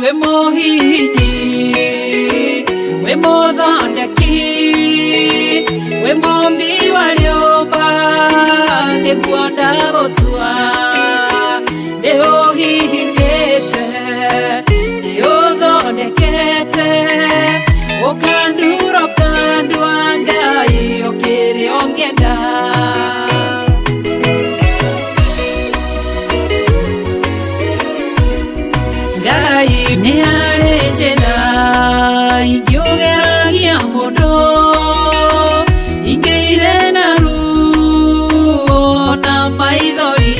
We mũhihinyi, we mũthondeki, we mũmbi wa rĩũmba, nĩguo ndagũtua. Nĩũhihinyĩte, nĩũthondekete, ũkandura ũkandua, Ngai ũkĩrĩ ũngĩenda. Ngai nĩ harĩ njĩra ingĩũgeragia mũndũ, ingĩire na ruo na maithori,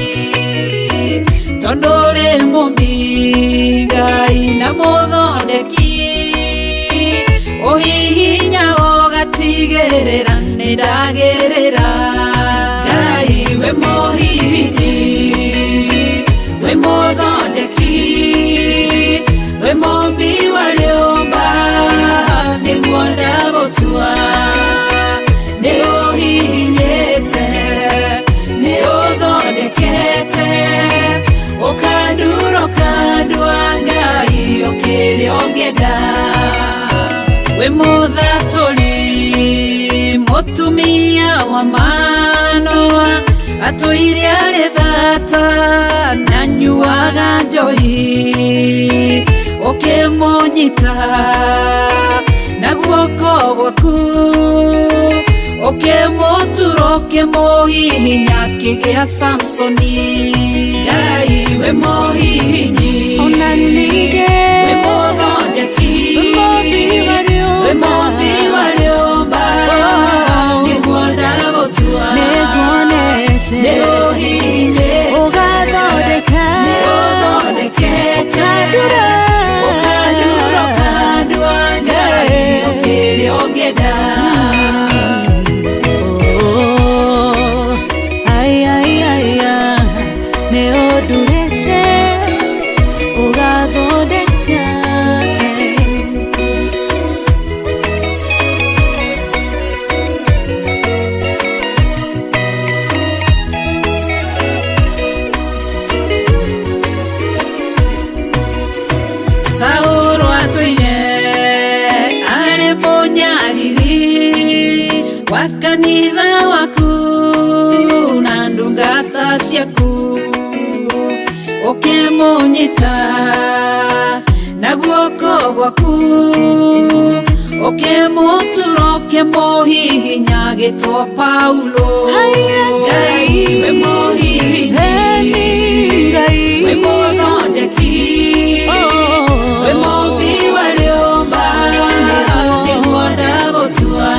tondũ ũrĩ mũmbi Ngai na mũthondeki, ũhihinya ũgatigĩrĩra nĩ ndagĩrĩra. Ngai we mũhihinyi, we mũthondeki, we mũmbi wa rĩũmba, nĩguo ndagũtua. Nĩũhihinyĩte, nĩũthondekete, ũkandura ũkandua, Ngai ũkĩrĩ ũngĩenda. We mũthatũri mũtumia wa Manoa, atũire arĩ thata na nyuaga njohi, ũkĩmũnyita na guoko gwaku, ũkĩmũtura ũkĩmũhihinya akĩgĩa Samsoni. Ngai we mũhihinyi, Ona ningĩ we mũthondeki, mũmbi wa rĩũmba. We mũmbi wa rĩũmba, nĩguo ndagũtua. Nĩnguonete. Nĩũhihinyĩte, Ũgathondeka. Nĩũthondekete, Ũkandura. Ũkandura ũkandua, Ngai ũkĩrĩ ũngĩenda. Oh, ai, ai, ai, ah, nĩũndurĩte ũgathondeka. Saũlũ atũire arĩ mũnyariri wa kanitha waku na ndungata ciaku, ũkĩmũnyita na guoko gwaku, ũkĩmũtura ũkĩmũhihinya agĩtwo Paulo. Haiya, Ngai we mũhihinyi, Eni Ngai. we mũthondeki, Oh. we mũmbi wa rĩũmba, nĩguo ndagũtua.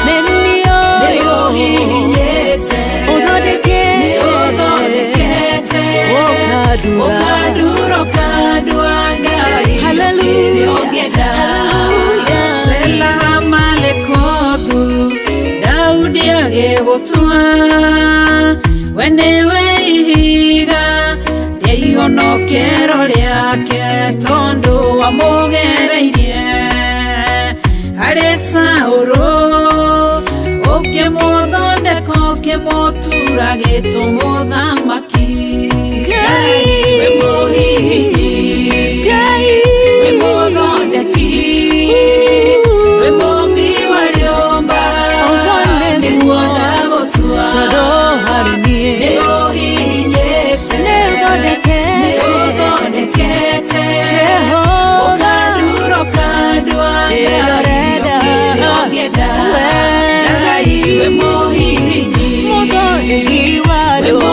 Nĩniũĩ. Nĩũhihinyĩte, Ũthondekete. Nĩũthondekete, Ũkandura. Ũkandura ũkandua, Ngai Hallelujah. ũkĩrĩ ũngĩenda. Hallelujah. Sela Malekothu, Daudi agĩgũtua, we nĩwe ihiga rĩa ihonokero rĩake, tondũ wamũgereirie harĩ Saũlũ, ũkĩmũthondeka ũkĩmũtura gĩtũ mũthamaki. Ngai. We mũhihinyi, Ngai. we mũthondeki, we mũmbi wa rĩũmba, Ũguo nĩguo. nĩguo ndagũtua. Tondũ harĩ niĩ. Nĩũhihinyĩte, Nĩũthondekete. Nĩũthondekete, Jehova. Ũkandura ũkandua, Ngai Ndĩrorenda. ũkĩrĩ ũngĩenda. We. Ngai we mũhihinyi, Mũthondeki wa we rĩũmba.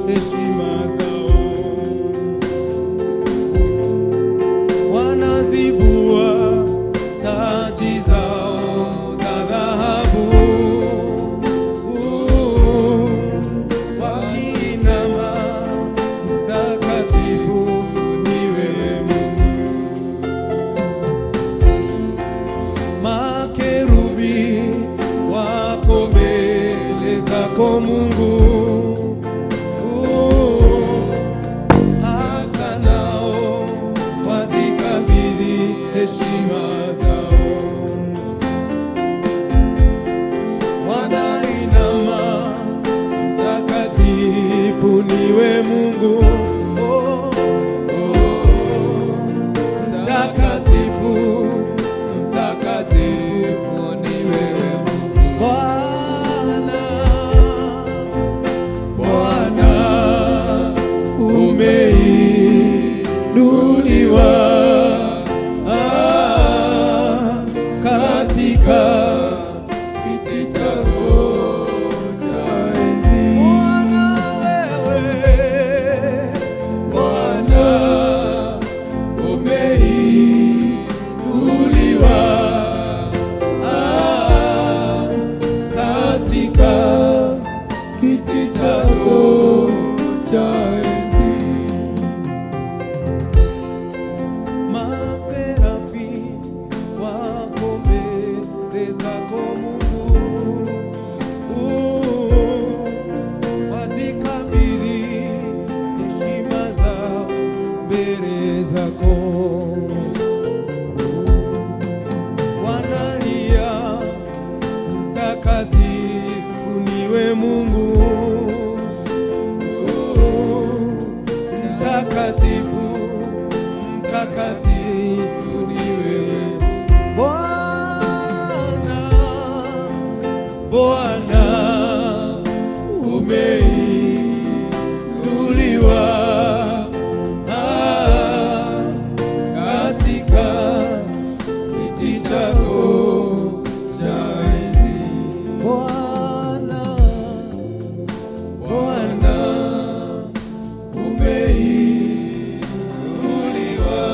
heshima zao, wanazivua taji zao za dhahabu, wakiinama, mtakatifu niwe Mungu. Makerubi wako mbele zako Mungu, hata nao wazikabidhi heshima zao, wanainama, mtakatifu niwe Mungu. Oh, oh, mtakatifu, mtakatifu ni wewe Bwana. Bwana, umeinuliwa katika Kiti chako cha enzi. Bwana, wewe Bwana umeinuliwa katika Kiti chako cha enzi. Maserafi wako mbele zako Mungu, wazikabidhi heshima zao mbele zako, wanalia, mtakatifu niwe Mungu, mtakatifu, mtakatifu niwe Bwana. Bwana, umeinuliwa katika Kiti chako cha enzi. Bwana, Bwana, umeinuliwa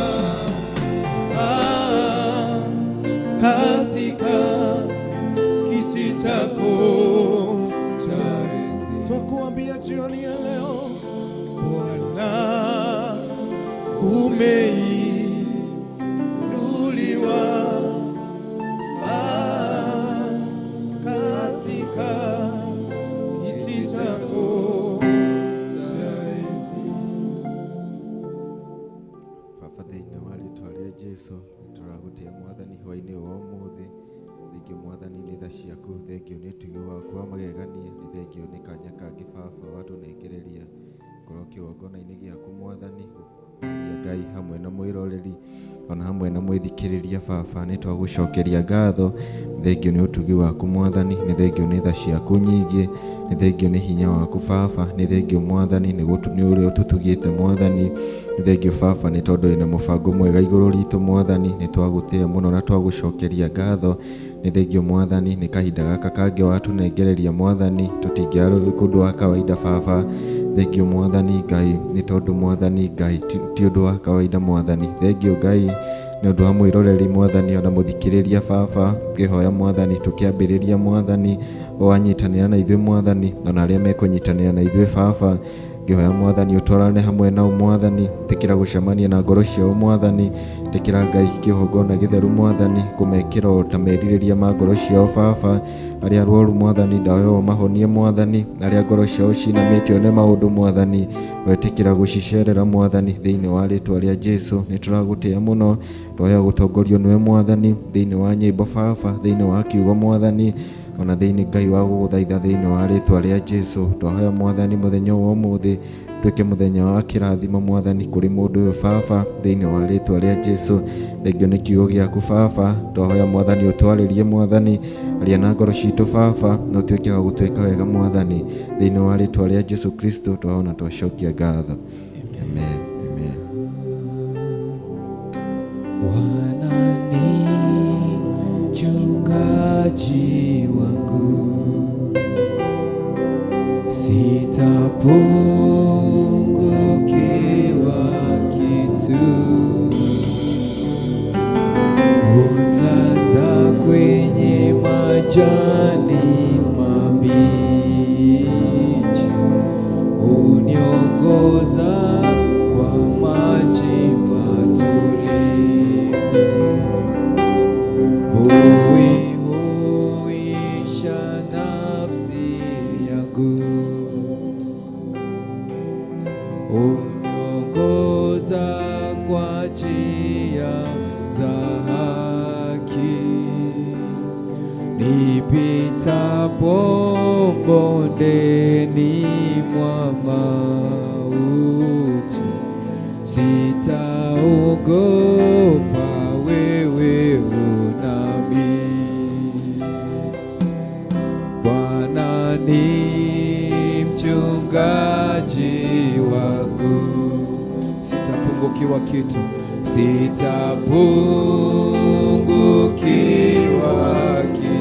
katika kiti chako cha enzi. Twakuambia jioni ya leo, Bwana, umeinuliwa katika kiti chako cha enzi. Baba, thĩinĩ wa rĩtwa rĩa Jesu nĩtũragũtĩa Mwathani hwainĩ wa ũmũthĩ. Thengio Mwathani nĩ tha ciaku, thengio nĩ ũtugi waku wa magegania, nĩ thengio nĩ kanya kangĩ Baba watũnengereria korwo kĩgongona-inĩ gĩaku Mwathani ya Ngai hamwe na mwĩroreri ona hamwe na mwĩthikĩrĩria. Baba, nĩ twagũcokeria ngatho, thengio nĩ ũtugi waku Mwathani, nĩ thengio nĩ tha ciaku nyingĩ, nĩ thengio nĩ hinya waku Baba, nĩ thengio Mwathani nĩ ũrĩa ũtũtugĩte Mwathani, nĩ thengio Baba nĩ tondũ wĩna mũbango mwega igũrũ ritũ Mwathani, nĩ twagũtĩĩa mũno na twagũcokeria ngatho. Nĩ thengio Mwathani nĩ kahinda gaka kangĩ watũnengereria Mwathani, tũtingĩarĩ ũndũ wa kawaida Baba. Thengio Mwathani Ngai nĩ tondũ Mwathani Ngai ti ũndũ wa kawaida Mwathani. Thengio Ngai nĩ ũndũ wa mwĩroreri Mwathani ona mũthikĩrĩria Baba, ngĩhoya Mwathani tũkĩambĩrĩria Mwathani wanyitanĩra na ithuĩ Mwathani, ona arĩa mekũnyitanĩra na ithuĩ Baba, ngĩhoya Mwathani ũtwarane hamwe nao Mwathani, tĩkĩra gũcemania na ngoro ciao Mwathani, tĩkĩra Ngai kĩgongona gĩtheru Mwathani kũmekĩra o ta merirĩria ma ngoro ciao Baba, arĩa arwaru Mwathani ndawa ũmahonie Mwathani, arĩa ngoro ciao cinamĩtio nĩ maũndũ Mwathani wetĩkĩra gũcicerera Mwathani, thĩinĩ wa rĩtwa rĩa Jesu nĩ tũragũtĩa mũno, twoya gũtongorio nĩwe Mwathani thĩinĩ wa nyĩmbo Baba, thĩinĩ wa kiugo Mwathani, ona thĩinĩ Ngai wa gũgũthaitha thĩinĩ wa rĩtwa rĩa Jesu. Twahoya Mwathani mũthenya wa ũmũthĩ tuĩke mũthenya wa kĩrathimo Mwathani kũrĩ mũndũ ũyũ Baba, thĩinĩ wa rĩtwa rĩa Jesu. Thengio nĩ kiugo gĩaku Baba, twahoya Mwathani ũtwarĩrie Mwathani, aria na ngoro citũ Baba, na ũtuĩke wa gũtwĩka wega Mwathani, thĩinĩ wa rĩtwa rĩa Jesu Kristo twahoya na twacokia ngatho. Amen. Amen. Bwana ni mchungaji wangu, majani mabichi, uniongoza kwa maji matulivu, huihuisha nafsi yangu, uniongoza kwa njia za haki, nipitapo bondeni mwa mauti, sitaogopa, wewe unami. Bwana ni mchungaji wangu, sitapungukiwa kitu, sitapungukiwa kitu.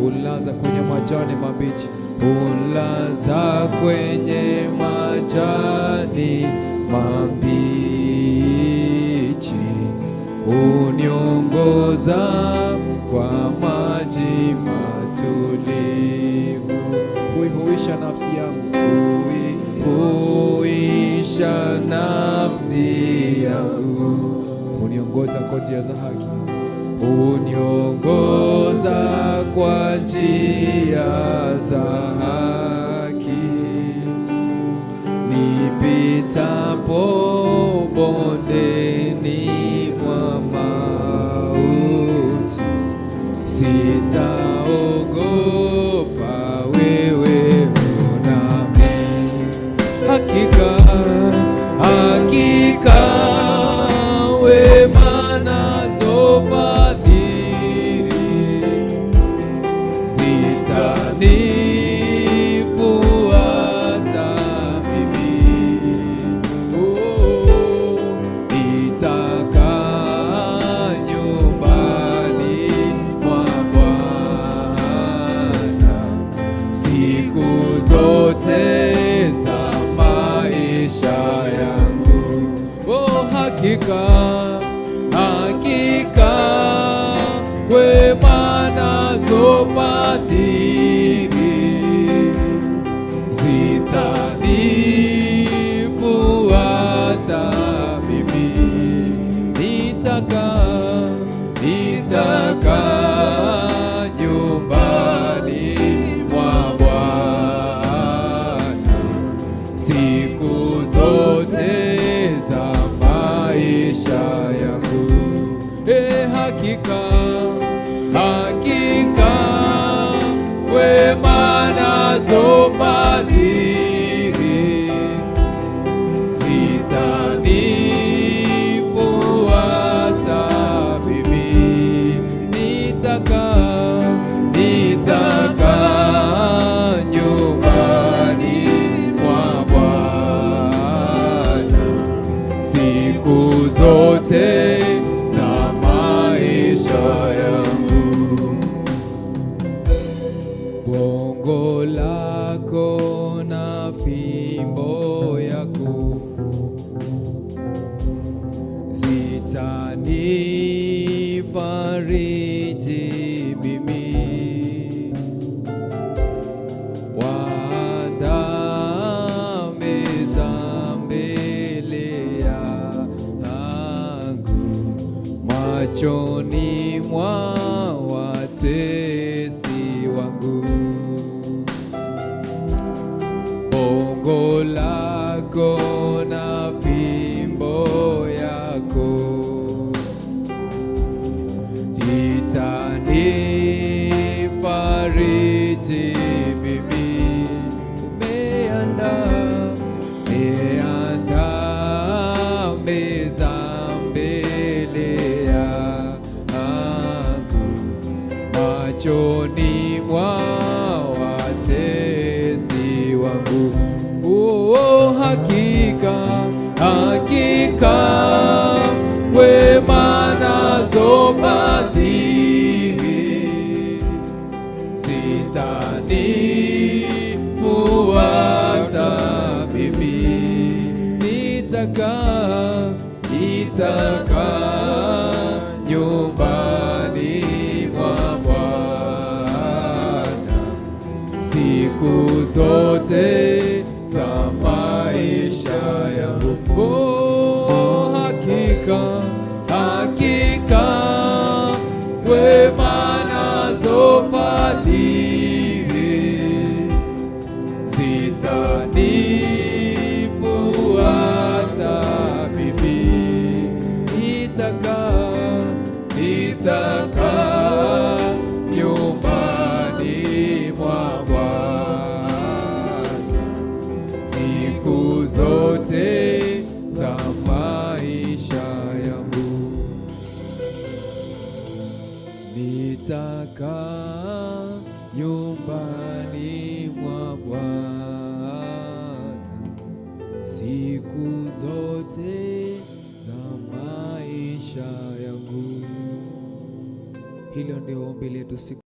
Ulaza kwenye majani mabichi, ulaza kwenye majani mabichi, uniongoza kwa maji matulivu, huihuisha nafsi yangu, huihuisha nafsi yangu, uniongoza kwa njia za haki, uniongoza kwa njia za haki, nipitapo bondeni mwa mauti, sitaogopa, wewe unami. Hakika, hakika, wema nazo fadhili zitanifuata mimi, oh, nitakaa nyumbani mwa Bwana siku zote za maisha yangu. Oh, hakika, hakika, wema nazo fadhili zitanifuata mimi, nitakaa, nitakaa nyumbani mwa Bwana siku zote za maisha yangu. E, hakika, hakika, wema nazo fadhili zitanifuata mimi, nitakaa, nitakaa nyumbani mwa Bwana siku zote za maisha yangu. Gongo lako na fimbo yako zitanifariji mimi, waandaa meza mbele yangu machoni mwa watesi wangu. Gongo lako na fimbo yako zitanifariji mimi. Umeandaa, umeandaa meza mbele yangu machoni mwa watesi wangu. Oh, hakika, hakika, wema nazo fadhili zitanifuata mimi, nitakaa, nitakaa nyumbani mwa Bwana. Nitakaa nyumbani mwa Bwana siku zote za maisha yangu. Hilo ndio ombi letu siku.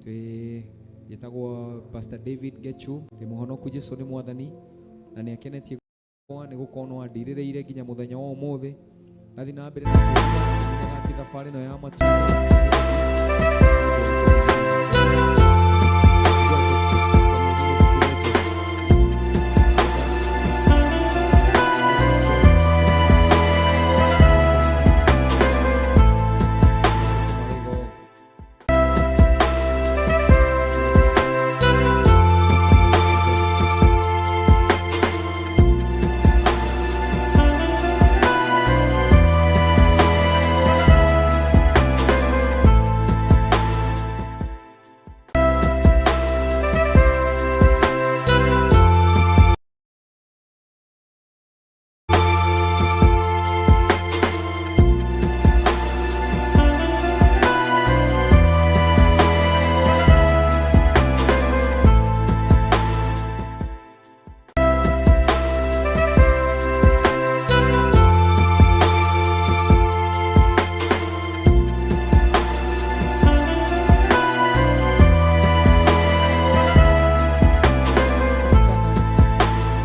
Twĩ njĩtagwo Pastor David Gechu, ndĩ mũhonoku. Jesu nĩ Mwathani na nĩ akenetie nĩ gũkorwo no andirĩrĩire nginya mũthenya wa ũmũthĩ. Nathiĩ na mbere na kũũria, menyaga atĩ thabarĩ ĩno ya matu.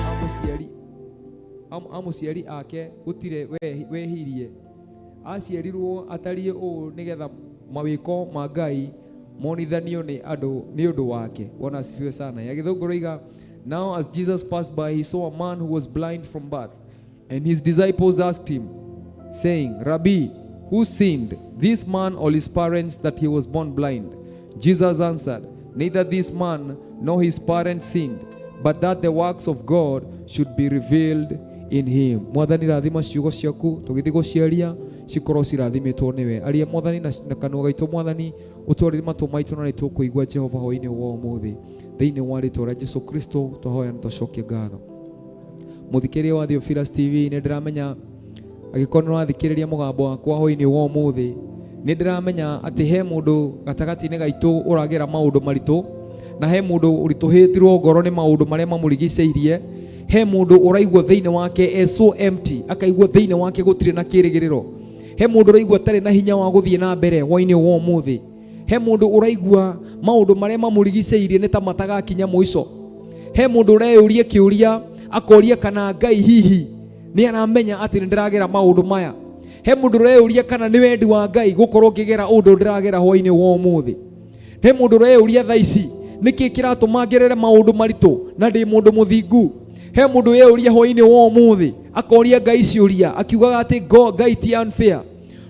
Amuciari amuciari ake gutire wehirie, aciarirwo atariĩ ũũ nĩgetha mawĩko ma Ngai monithanio nĩ andũ nĩ ũndũ wake. Bwana asifiwe sana. Ya Gĩthũngũ roiga, "Now as Jesus passed by, he saw a man who was blind from birth, and his disciples asked him, saying, 'Rabbi, who sinned, this man or his parents, that he was born blind?' Jesus answered, 'Neither this man nor his parents sinned, but that the works of God should be revealed in him.'" Mwathani, rathima ciugo ciaku tũgĩthiĩ gũciaria, cikorwo cirathimĩtwo nĩwe. Aria, Mwathani, na kanua gaitũ. Mwathani, ũtwarĩre matũ maitũ na nĩ tũkũigua, Jehova, hwaĩ-inĩ wa ũmũthĩ. Thĩinĩ wa rĩtwa rĩa Jesu Kristo twahoya na twacokia ngatho. Mũthikĩrĩria wa Theophilus TV, nĩ ndĩramenya angĩkorwo nĩ ũrathikĩrĩria mũgambo wakwa hwaĩ-inĩ wa ũmũthĩ, nĩ ndĩramenya atĩ he mũndũ gatagatĩ-inĩ gaitũ ũragera maũndũ maritũ, na he mũndũ ũritũhĩtirwo ngoro nĩ maũndũ marĩa mamũrigicĩirie. He mũndũ ũraigua thĩinĩ wake e so empty, akaigua thĩinĩ wake gũtirĩ na kĩrĩgĩrĩro. He mũndũ ũraigua atarĩ na hinya wa gũthiĩ na mbere hwaĩ-inĩ wa ũmũthĩ. He mũndũ ũraigua maũndũ marĩa mamũrigicĩirie nĩ ta matagakinya mũico. He mũndũ ũreyũria kĩũria, akoria kana Ngai hihi nĩ aramenya atĩ nĩ ndĩragera maũndũ maya. He mũndũ ũreyũria kana nĩ wendi wa Ngai gũkorwo ngĩgera ũndũ ndĩragera hwaĩ-inĩ wa ũmũthĩ. He mũndũ ũreyũria thaa ici nĩkĩ kĩratũma ngerere maũndũ maritũ na ndĩ mũndũ mũthingu. He mũndũ weyũria hwaĩ-inĩ wa ũmũthĩ, akoria Ngai ciũria akiugaga atĩ Ngai ti unfair.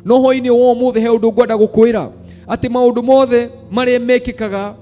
No hwaĩ-inĩ wa ũmũthĩ he ũndũ ngwenda gũkwĩra, atĩ maũndũ mothe marĩa mekĩkaga,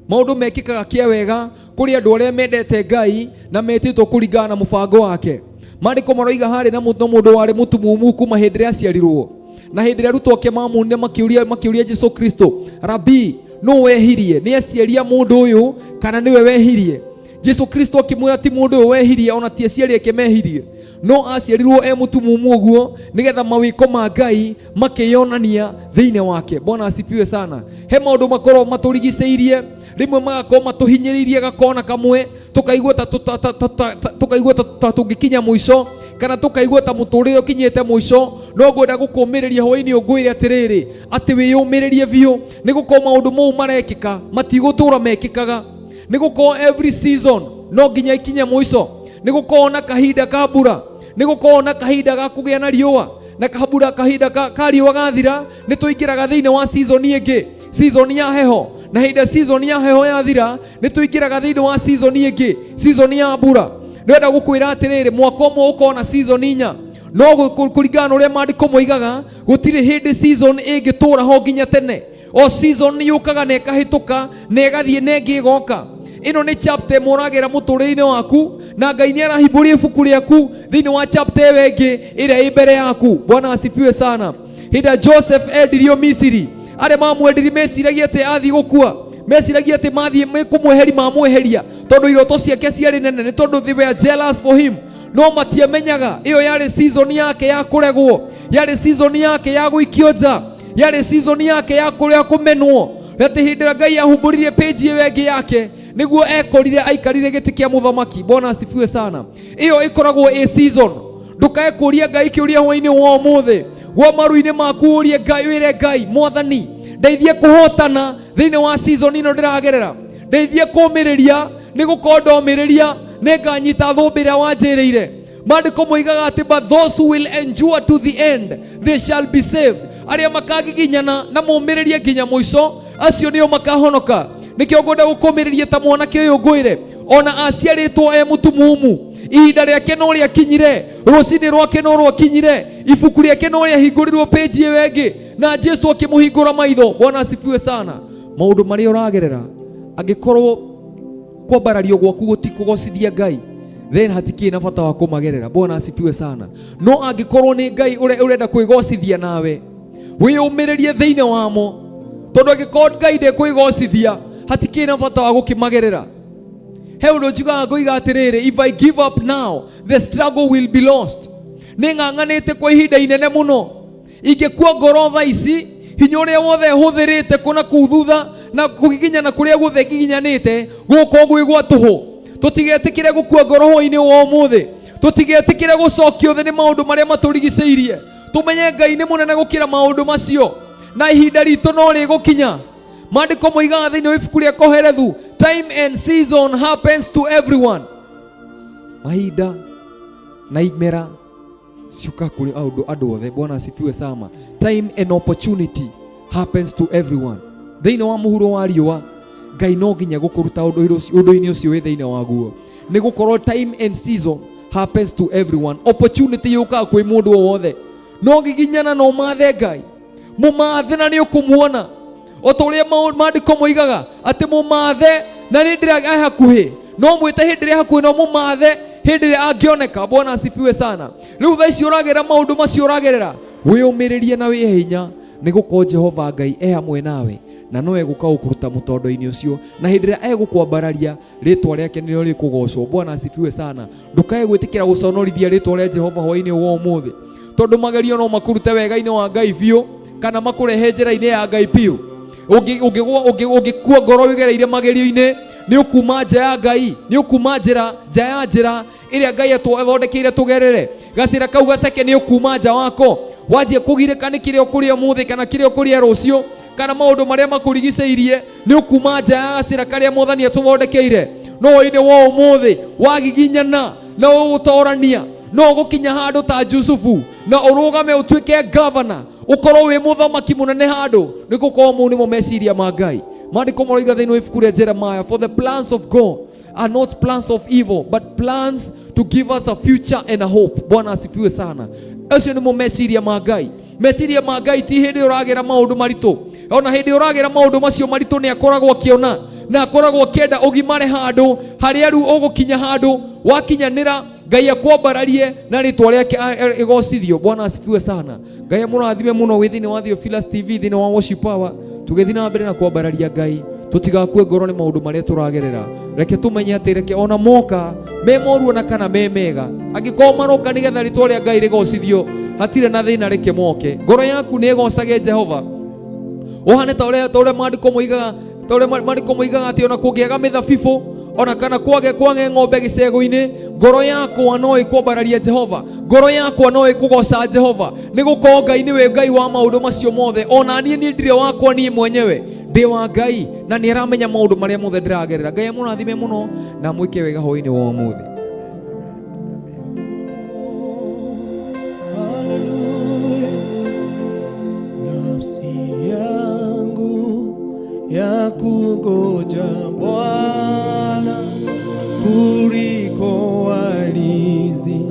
maũndũ mekĩkaga kĩa wega kũrĩ andũ arĩa mendete Ngai na metĩtwo kũringana na mũbango wake. Maandĩko maroiga harĩ na mũndũ warĩ mũtumumu kuma hĩndĩ ĩrĩa aciarirwo, na hĩndĩ ĩrĩa arutwo ake mamuonire, makĩũria Jesu Kristo, "Rabi, nũ wehirie, nĩ aciari a mũndũ ũyũ kana nĩwe wehirie?" Jesu Kristo akĩmwĩra, ti mũndũ ũyũ wehirie, ona ti aciari ake mehirie, no aciarirwo e mũtumumu ũguo nĩgetha mawĩko ma Ngai makĩyonania thĩinĩ wake. Bwana asifiwe sana. He maũndũ makorwo matũrigicĩirie, rĩmwe magakorwo matũhinyĩrĩirie gakona kamwe, tũkaigua ta tũkaigua ta tũngĩkinya mũico, kana tũkaigua ta mũtũrĩre ũkinyĩte mũico. No ngwenda gũkũmĩrĩria hwaĩ-inĩ, ngwĩre atĩrĩrĩ, atĩ wĩyũmĩrĩrie biũ, nĩ gũkorwo maũndũ mau marekĩka matigũtũra mekĩkaga, nĩ gũkorwo every season no nginya ikinye mũico. Nĩ gũkorwo na kahinda ka mbura, nĩ gũkorwo na kahinda ga kũgĩa na riũa, na kabura kahinda ka riũa gathira, nĩ tũingĩraga thĩinĩ wa season ĩngĩ, season ya heho, na hĩndĩ season ya heho yathira, nĩ tũingĩraga thĩinĩ wa season ĩngĩ, season ya mbura. Ndĩrenda gũkwĩra atĩrĩrĩ, mwaka ũmwe ũkorwo na season inya, no kũringana na ũrĩa maandĩko moigaga, gũtirĩ hĩndĩ season ĩngĩtũra ho nginya tene. O season nĩ yũkaga na ĩkahĩtũka na ĩgathiĩ na ĩngĩ ĩgoka. Ĩno nĩ chapter ĩmwe ũragera mũtũrĩre-inĩ waku, na Ngai nĩ arahingũria ibuku rĩaku thĩinĩ wa chapter ĩyo ĩngĩ ĩrĩa ĩ mbere yaku. Bwana asifiwe sana. Hĩndĩ ĩrĩa Joseph endirio Misiri, arĩa mamwendirie meciragia atĩ athiĩ gũkua, meciragia atĩ mathiĩ kũmweheria mamweheria, tondũ iroto ciake ciarĩ nene, nĩ tondũ they were jealous for him. No matiamenyaga ĩyo yarĩ season yake ya kũregwo, yarĩ season yake ya gũikio nja, yarĩ season yake ya kũrĩa kũmenwo. Atĩ hĩndĩ ĩrĩa Ngai ahumbũririe page ĩyo ĩngĩ yake, nĩguo ekorire aikarire gĩtĩ kĩa mũthamaki. Bwana asifiwe sana. Ĩyo ĩkoragwo ĩ season. Ndũkae kũria Ngai kĩũria hwainĩ wa ũmũthĩ, gwa maru-inĩ maku ũrie Ngai, wĩre Ngai, Mwathani, ndeithie kũhotana thĩinĩ wa season ĩno ndĩragerera, ndeithie kũmĩrĩria, nĩ gũkorwo ndomĩrĩria nĩnganyita thũmbĩ ĩrĩa wanjĩrĩire. Maandĩko moigaga atĩ but those who will endure to the end, they shall be saved. Arĩa makagiginyana na momĩrĩrie nginya mũico, acio nĩo makahonoka. Nĩkĩo ngwenda gũkũmĩrĩria ta mwanake ũyũ ngwĩre, ona aciarĩtwo e mũtumumu, ihinda rĩake no rĩakinyire, rũcinĩ rwake no rwakinyire, ibuku rĩake no rĩahingũrirwo page ĩyo ĩngĩ, na Jesu akĩmũhingũra maitho. Bwana asifiwe sana. Maũndũ marĩa ũragerera, angĩkorwo kwambarario gwaku gũtikũgocithia Ngai, then hatikĩrĩ na bata wa kũmagerera. Bwana asifiwe sana. No angĩkorwo nĩ Ngai ũrenda kwĩgocithia nawe, wĩyũmĩrĩrie thĩinĩ wamo, tondũ angĩkorwo Ngai ndekwĩgocithia, hatikĩrĩ na bata wa gũkĩmagerera. He ũndũ njugaga ngoiga atĩrĩrĩ, if I give up now, the struggle will be lost. Nĩ ng'ang'anĩte kwa ihinda inene mũno, ingĩkua ngoro thaa ici, hinya ũrĩa wothe hũthĩrĩte kũna kũu thutha na kũgiginyana kũrĩa guothe ngiginyanĩte gũkorwo gwĩ gwa tũhũ. Tũtigetĩkĩre gũkua ngoro hwainĩ wa ũmũthĩ, tũtigetĩkĩre gũcokio thĩ nĩ maũndũ marĩa matũrigicĩirie. Tũmenye Ngai nĩ mũnene gũkĩra maũndũ macio, na ihinda ritũ no rĩgũkinya. Maandĩko moigaga thĩinĩ wa ibuku rĩa Kohelethu, time and season happens to everyone. Mahinda na imera ciũka kũrĩ andũ othe. Bwana asifiwe sana. Time and opportunity happens to everyone. Thĩinĩ wa mũhuro wa riũa, Ngai no nginya gũkũruta ũndũ-inĩ ũcio wĩ thĩinĩ waguo, nĩ gũkorwo time and season happens to everyone. Opportunity yũkaga kwĩ mũndũ o wothe. No giginyana no mathe Ngai, mũmathe na nĩ ũkũmuona, o ta ũrĩa maandĩko moigaga atĩ mũmathe na nĩ ndĩra e hakuhĩ. No mwĩte hĩndĩ ĩrĩa hakuhĩ, no mũmathe hĩndĩ ĩrĩa angĩoneka. Bwana asifiwe sana. Rĩu thaa ici ũragerera maũndũ macio ũragerera, wĩyũmĩrĩrie na wĩhe hinya, nĩ gũkorwo Jehova Ngai e hamwe nawe, na no egũka gũkũruta mũtondo-inĩ ũcio, na hĩndĩ ĩrĩa egũkwambararia, rĩtwa rĩake nĩrĩo rĩkũgocwo. Bwana asifiwe sana. Ndũkae gwĩtĩkĩra gũconorithia rĩtwa rĩa Jehova hwainĩ wa ũmũthĩ, tondũ magerio no makũrute wega-inĩ wa Ngai biũ, kana makũrehe njĩra-inĩ ya Ngai biũ. Ũngĩkua ngoro wĩgereire magerio-inĩ, nĩ ũkuma nja ya Ngai, nĩ ũkuma njĩra nja ya njĩra ĩrĩa Ngai athondekeire tũgerere. Gacĩra kau gaceke nĩ ũkuma nja wako, wanjie kũgirĩka nĩ kĩrĩa ũkũrĩa ũmũthĩ kana kĩrĩa ũkũrĩa rũciũ, kana maũndũ marĩa makũrigicĩirie, nĩ ũkuma nja ya gacĩra karĩa Mwathani atũthondekeire. No hwainĩ wa ũmũthĩ wagiginyana na ũgũtorania, no ũgũkinya handũ ta Jusufu na ũrũgame ũtuĩke governor, ũkorwo wĩ mũthamaki mũnene handũ, nĩ gũkorwo mau nĩmo meciria ma Ngai. Maandĩko maroiga thĩinĩ wa ibuku rĩa Jeremiah, for the plans of God are not plans of evil, but plans to give us a future and a hope. Bwana asifiwe sana. Acio nĩmo meciria ma Ngai. Meciria ma Ngai ti hĩndĩ ũragera maũndũ maritũ. Ona hĩndĩ ũragera maũndũ macio maritũ, nĩ akoragwo akĩona na akoragwo akĩenda ũgimare handũ harĩa rĩu ũgũkinya, handũ wakinyanĩra Ngai akwambararie na rĩtwa rĩake ĩgocithio. Bwana asifiwe sana. Ngai amũrathime mũno wĩ thĩinĩ wa Theophilus TV, thĩinĩ wa Worship Power, tũgĩthiĩ na mbere na kwambararia Ngai. Tũtigakue ngoro nĩ maũndũ marĩa tũragerera. Reke tũmenye atĩ reke ona moka me moru ona kana me mega, angĩkorwo maroka nĩgetha rĩtwa rĩa Ngai rĩgocithio, hatirĩ na thĩna, reke moke. Ngoro yaku nĩ ĩgocage Jehova, ũhane ta ũrĩa maandĩko moigaga, ta ũrĩa maandĩko moigaga atĩ ona kũngĩaga mĩthabibũ ona kana kwage ng'ombe gĩcegũ-inĩ, ngoro yakwa no ĩkwambararia Jehova, ngoro yakwa no ĩkũgoca Jehova, nĩ gũkorwo Ngai nĩwe Ngai wa maũndũ macio mothe. Ona niĩ ndirĩ wakwa niĩ mwenyewe, ndĩ wa Ngai, na nĩ aramenya maũndũ marĩa mothe ndĩragerera. Ngai amũrathime mũno na mwĩke wega hwainĩ wa ũmũthĩ. Haleluya. Nafsi yangu ya kungoja Bwana kuliko walinzi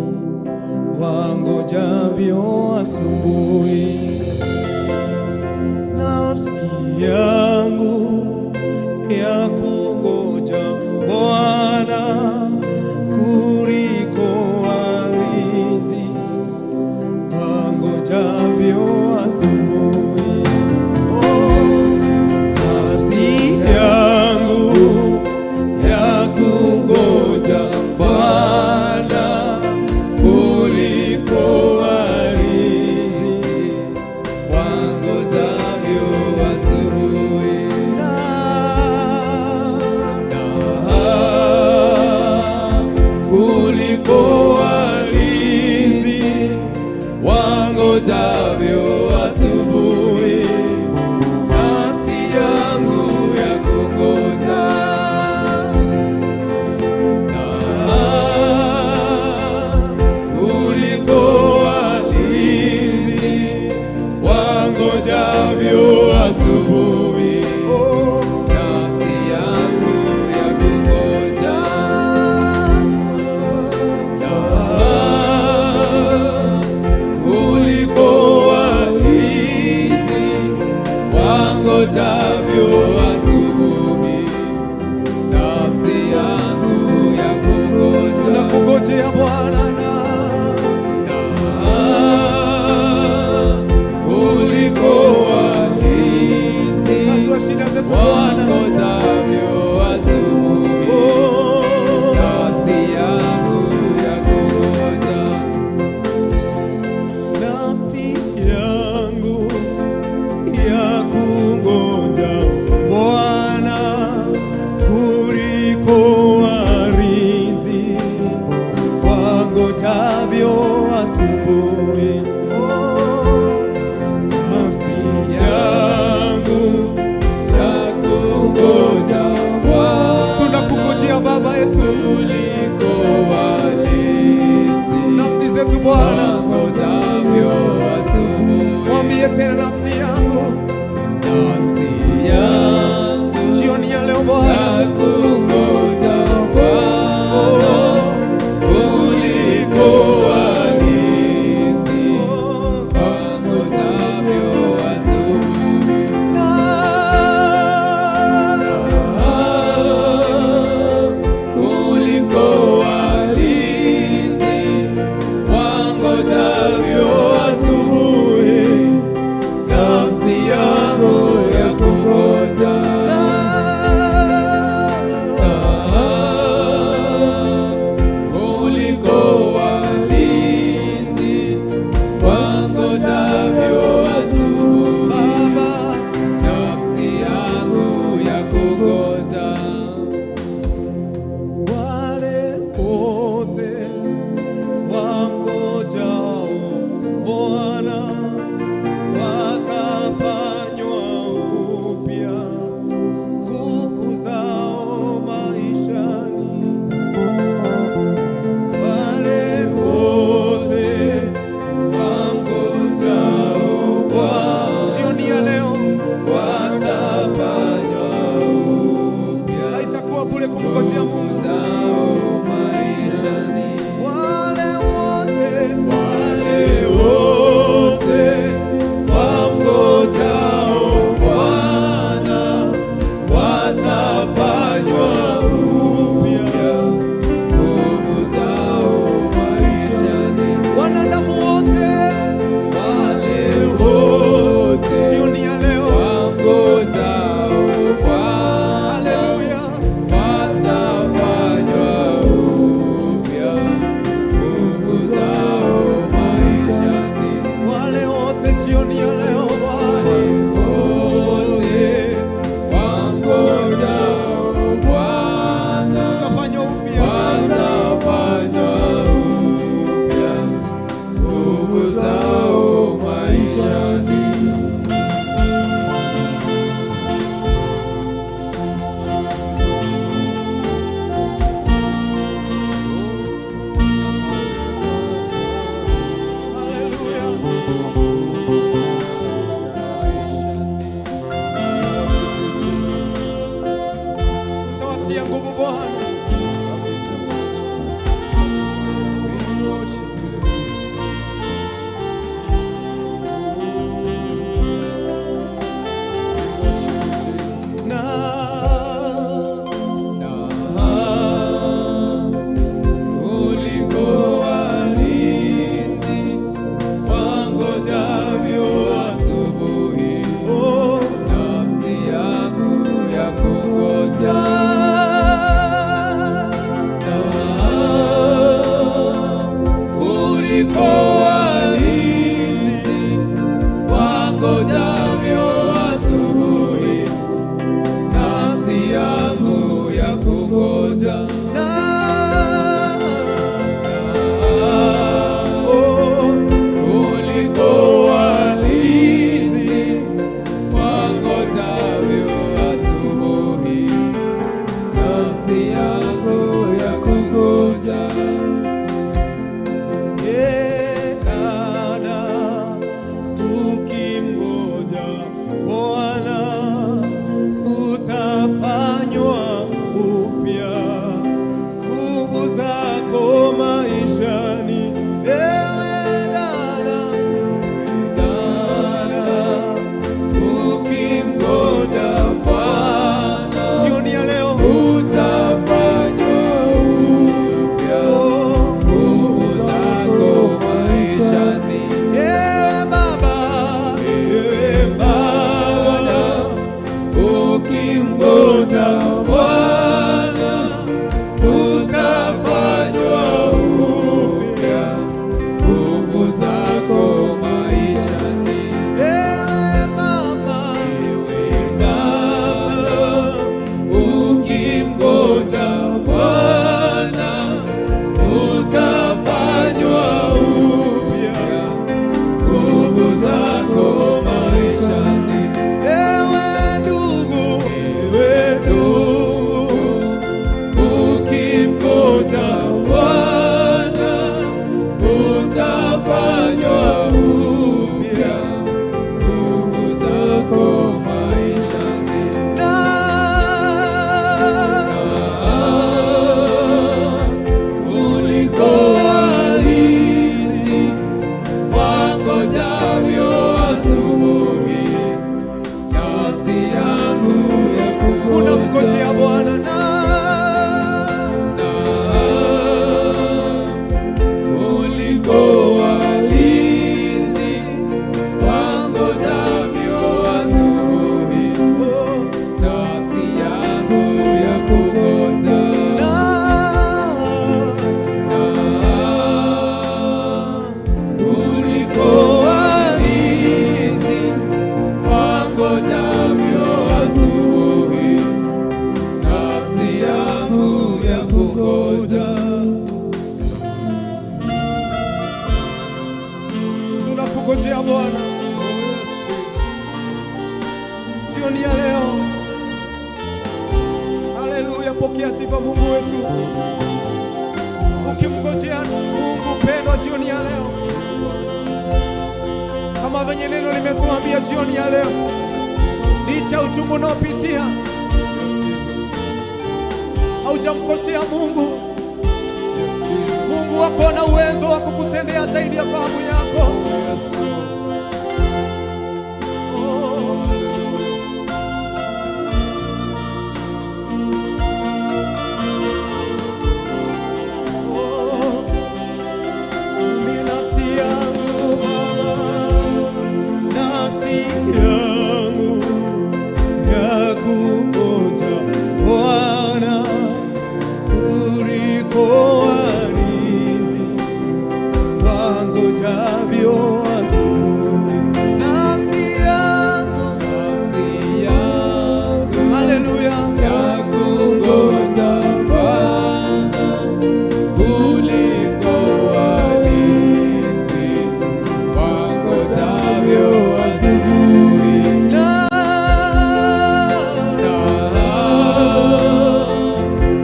wangojavyo asubuhi. Nafsi yangu ya kungoja Bwana kuliko walinzi wangojavyo asubuhi. zetu, kuliko walinzi nafsi zetu Bwana. wangojavyo asubuhi. Mwambie tena nafsi yangu Nafsi yangu jioni ya leo Bwana, yakungoja Bwana kuliko walinzi oh, wangojavyo asubuhi. na Kuliko walinzi wangojavyo asubuhi, nafsi yangu yakungoja. Kuliko walinzi wangojavyo asubuhi, Baba, nafsi yangu yakungoja. wale wote wangojao Bwana watafanywa upya nguvu zao maishani. Wale wote wangojao Bwana, jioni ya leo Watafanywa upya haitakuwa bure kumngojea Mungu. zao maishani. Wale wote, wale wote wamngojao Bwana watafanywa upya. Nguvu zao maishani. Wanadamu wote, Wale wote jioni ya leo, wangojao Bwana haleluya, watafanywa Jioni ya leo, kama venye neno limetuambia jioni ya leo, licha ya uchungu unaopitia, haujamkosea Mungu. Mungu wako ana uwezo wa kukutendea zaidi ya fahamu yako. Oh. Oh. Mimi nafsi yangu Baba, nafsi yangu yakungoja Bwana kuliko walinzi wangojavyo asubuhi. Nafsi yangu, Nafsi yangu haleluya, yakungoja Bwana kuliko walinzi wangojavyo asubuhi. Na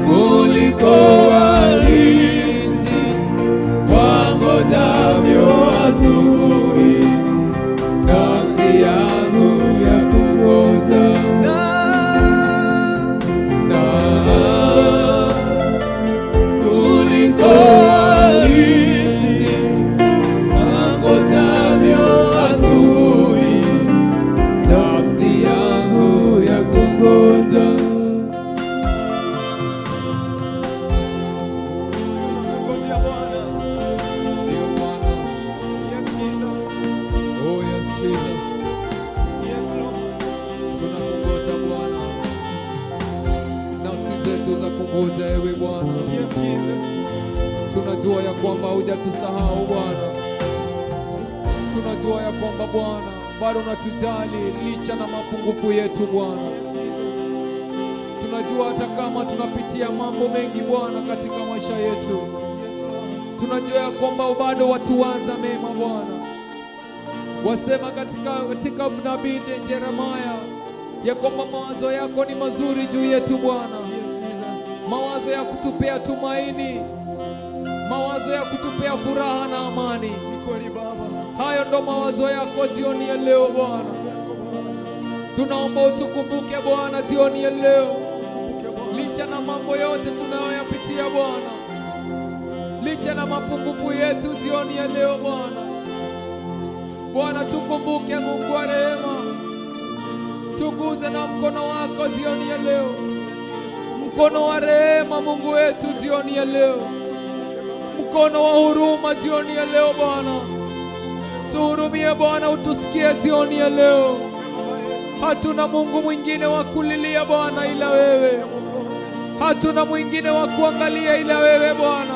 Kuliko walinzi wangojavyo asubuhi, nafsi yangu yakungoja na na kuliko walinzi wangojavyo asubuhi, nafsi yangu yakungoja. Tunakungojea Bwana. Ndio Bwana. Yes, Jesus. Oh yes, Jesus. Yes, Lord. Tunakungoja Bwana, nafsi zetu za kungoja ewe Bwana. Yes, Jesus. Tunajua ya kwamba hujatusahau Bwana, tunajua ya kwamba Bwana bado unatujali licha na mapungufu yetu Bwana. Yes, Jesus. Tunajua hata kama tunapitia mambo mengi Bwana katika maisha yetu, Yes, Lord. tunajua ya kwamba bado watuwaza mema Bwana. Wasema katika nabii Yeremia ya kwamba mawazo yako ni mazuri juu yetu Bwana, Yes, Jesus. mawazo ya kutupea tumaini, mawazo ya kutupea furaha na amani. Ni kweli Baba. Hayo ndo mawazo yako jioni ya leo Bwana. Mawazo yako Bwana. Tunaomba utukumbuke Bwana jioni ya leo, Tukumbuke Bwana. licha na mambo yote tunayoyapitia Bwana, licha na mapungufu yetu jioni ya leo Bwana. Bwana tukumbuke, Mungu wa rehema, tuguze na mkono wako jioni ya leo, Yes, Jesus. Tukumbuke. mkono wa rehema Mungu wetu jioni ya leo, Tukumbuke Baba. mkono wa huruma jioni ya leo Bwana. Tuhurumie Bwana, utusikie jioni ya leo. Tukumbuke Baba yetu. Hatuna Mungu mwingine wa kulilia Bwana ila wewe, Mwokozi. hatuna mwingine wa kuangalia ila wewe Bwana,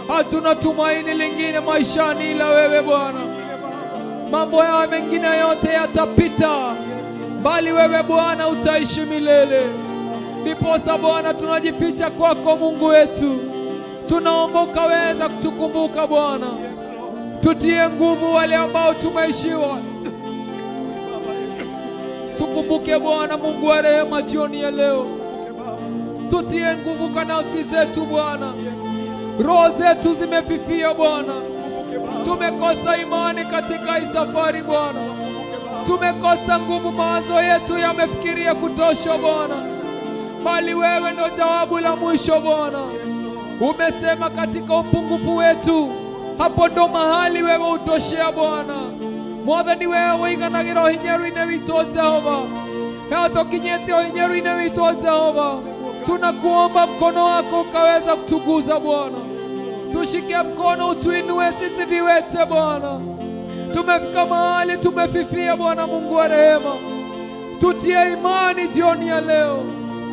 hatuna tumaini lingine maishani ila wewe Bwana. Mwingine Baba. Mambo hayo mengine yote yatapita, bali wewe Bwana utaishi milele. Ndiposa Bwana tunajificha kwako Mungu wetu, tunaomba ukaweza kutukumbuka Bwana, Yes, Lord. tutie nguvu wale ambao tumeishiwa. Baba yetu. Tukumbuke Bwana Mungu wa rehema jioni ya leo, Tukumbuke Baba. tutie nguvu kwa nafsi zetu Bwana. Yes, Jesus. Roho zetu zimefifia Bwana, Tukumbuke Baba. tumekosa imani katika hii safari Bwana, Tukumbuke Baba. tumekosa nguvu, mawazo yetu yamefikiria kutosha Bwana, bali wewe ndo jawabu la mwisho Bwana. Yes, Lord. Umesema katika upungufu wetu, hapo ndo mahali wewe utoshea Bwana. Mwathani wewe wĩiganagĩra ũhinyaru-inĩ witũ Jehova, hatukinyĩte ũhinyaru-inĩ witũ Jehova, tunakuomba mkono wako ukaweza kutuguza Bwana, tushike mkono utuinue sisi viwete Bwana. Tumefika mahali tumefifia Bwana Mungu wa rehema, tutie imani jioni ya leo,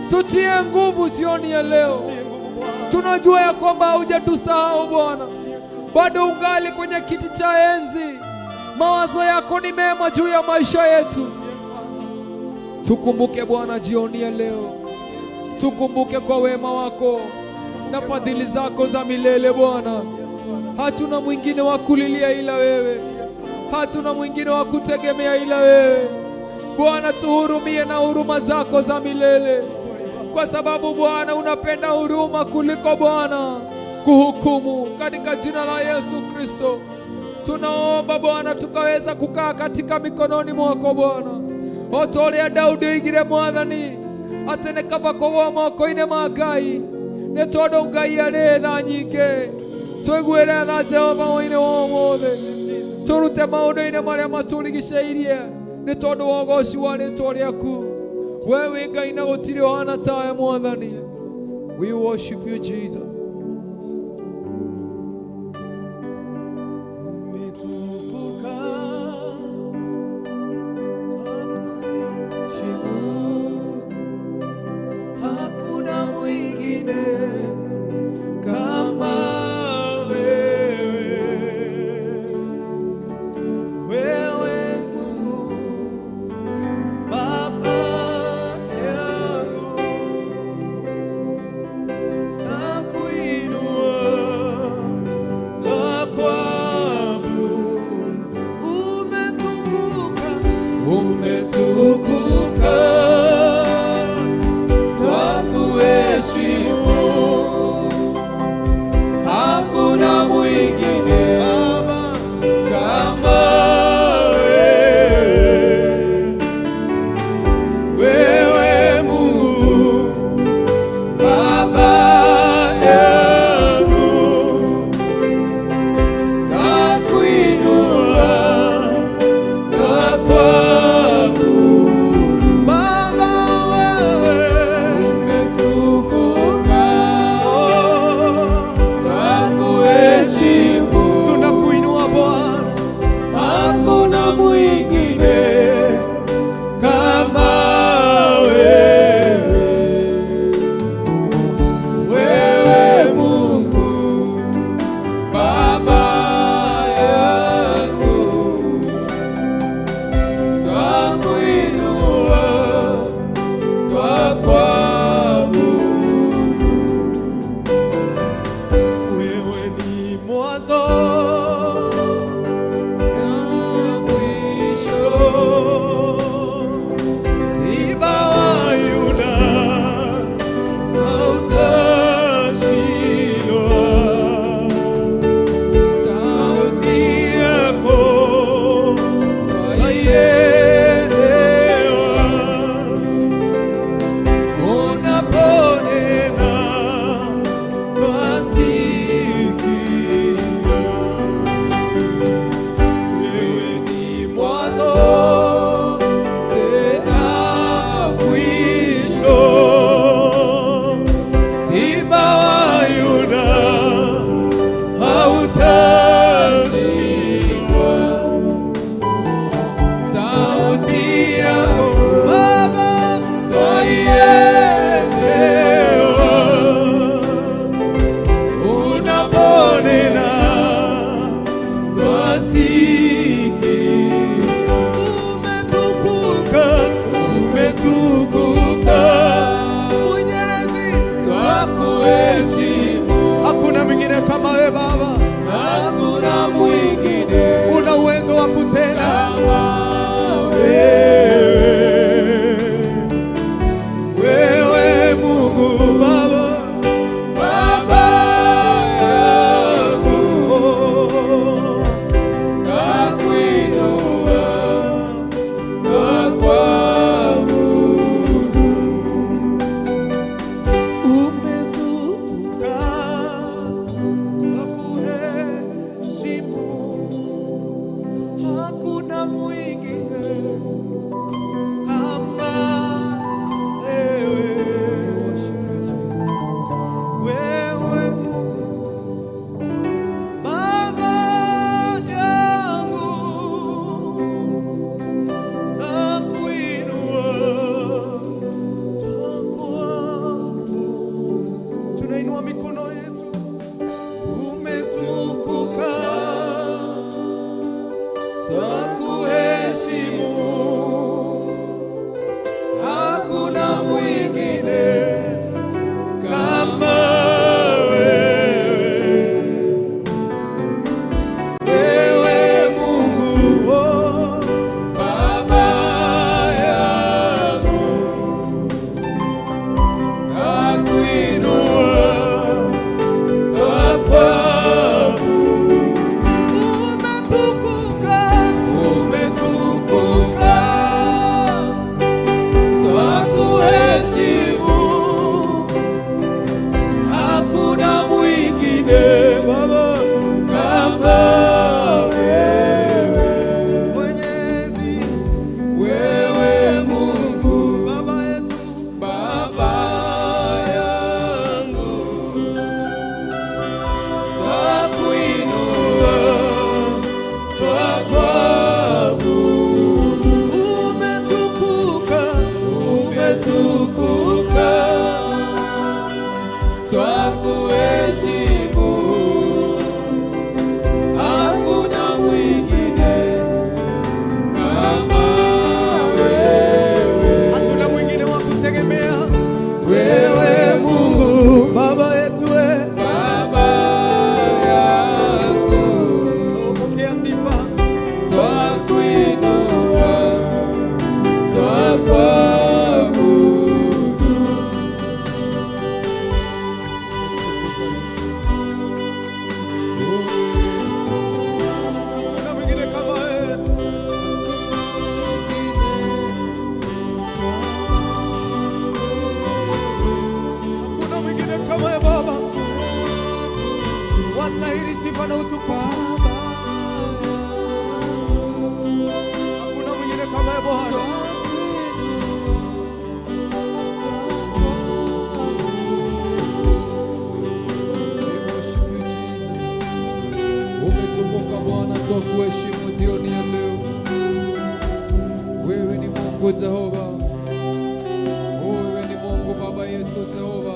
tutie nguvu jioni ya leo. Tutie nguvu Bwana. Tunajua ya kwamba haujatusahau Bwana, Yes, Lord. bado ungali kwenye kiti cha enzi. Mawazo yako ni mema juu ya maisha yetu. Yes, Baba. Tukumbuke Bwana jioni ya leo, tukumbuke kwa wema wako na fadhili zako za milele Bwana. Yes, Bwana. Hatuna mwingine wa kulilia ila wewe, Yes, Lord. hatuna mwingine wa kutegemea ila wewe Bwana. Tuhurumie na huruma zako za milele, Kweli Baba. kwa sababu Bwana unapenda huruma kuliko Bwana kuhukumu katika jina la Yesu Kristo. Tunaomba Bwana tukaweza kukaa katika mikononi mwako Bwana, o ta ũrĩa Daudi oigire Mwathani atĩ nĩ kaba kũgũa moko-inĩ ma Ngai, nĩ tondũ Ngai arĩ tha nyingĩ. Tũiguĩre tha Jehova hwaĩ-inĩ wa ũmũthĩ, tũrute maũndũ-inĩ marĩa matũrigicĩirie nĩ tondũ wa ũgoci wa rĩtwa rĩaku. We wĩ Ngai na gũtirĩ ũhana tawe Mwathani. We worship you, Jesus. Umetukuka, twakuheshimu. Hakuna mwingine kama wewe. Wewe Mungu Baba yangu, nakuinua nakuabudu. Umetukuka, umetukuka, twakuheshimu. Hakuna mwingine Baba kama wewe. Wewe Mungu Baba yangu, nakuinua, nakuabudu. Baba wewe Umetukuka, oh, twakuheshimu. Tunakuinua Bwana, hakuna mwingine kama wewe. Wewe Mungu Baba yangu, twakuinua, twakuabudu. Wewe ni mwanzo Na mwisho, Simba wa Yuda, hautashindwa. Sauti Sauti yako twaielewa. Unaponena twasikia. Wewe ni mwanzo tena mwisho. Simba wa Yuda, hautashindwa. Sauti Sauti yako Baba twaielewa. Unaponena twasikia. Umetukuka, umetukuka Mwenyezi, twakuheshimu. Hakuna mwingine kama wewe Baba, Hakuna mwingine una uwezo wa kutenda kama wewe. Wewe Mungu Baba, Baba yangu, oh, twakuinua, twakuabudu. Umetukuka, twakuheshimu. Hakuna mwingine kama wewe. Wewe Mungu Baba yangu, nakuinua, twakuabudu. Tunainua mikono yetu, umetukuka, twakuheshimu. Hakuna mwingine kama wewe. Wewe Mungu, oh, Baba yangu, Nakuinua, Hakuna mwingine kama wewe. Hakuna mwingine kama wewe Baba. Wastahili sifa na utukufu. Hakuna mwingine kama wewe Bwana. We worship you, Jesus. Umetukuka Bwana, twakuheshimu jioni ya leo. Wewe ni Mungu Jehova, wewe ni Mungu Baba yetu Jehova.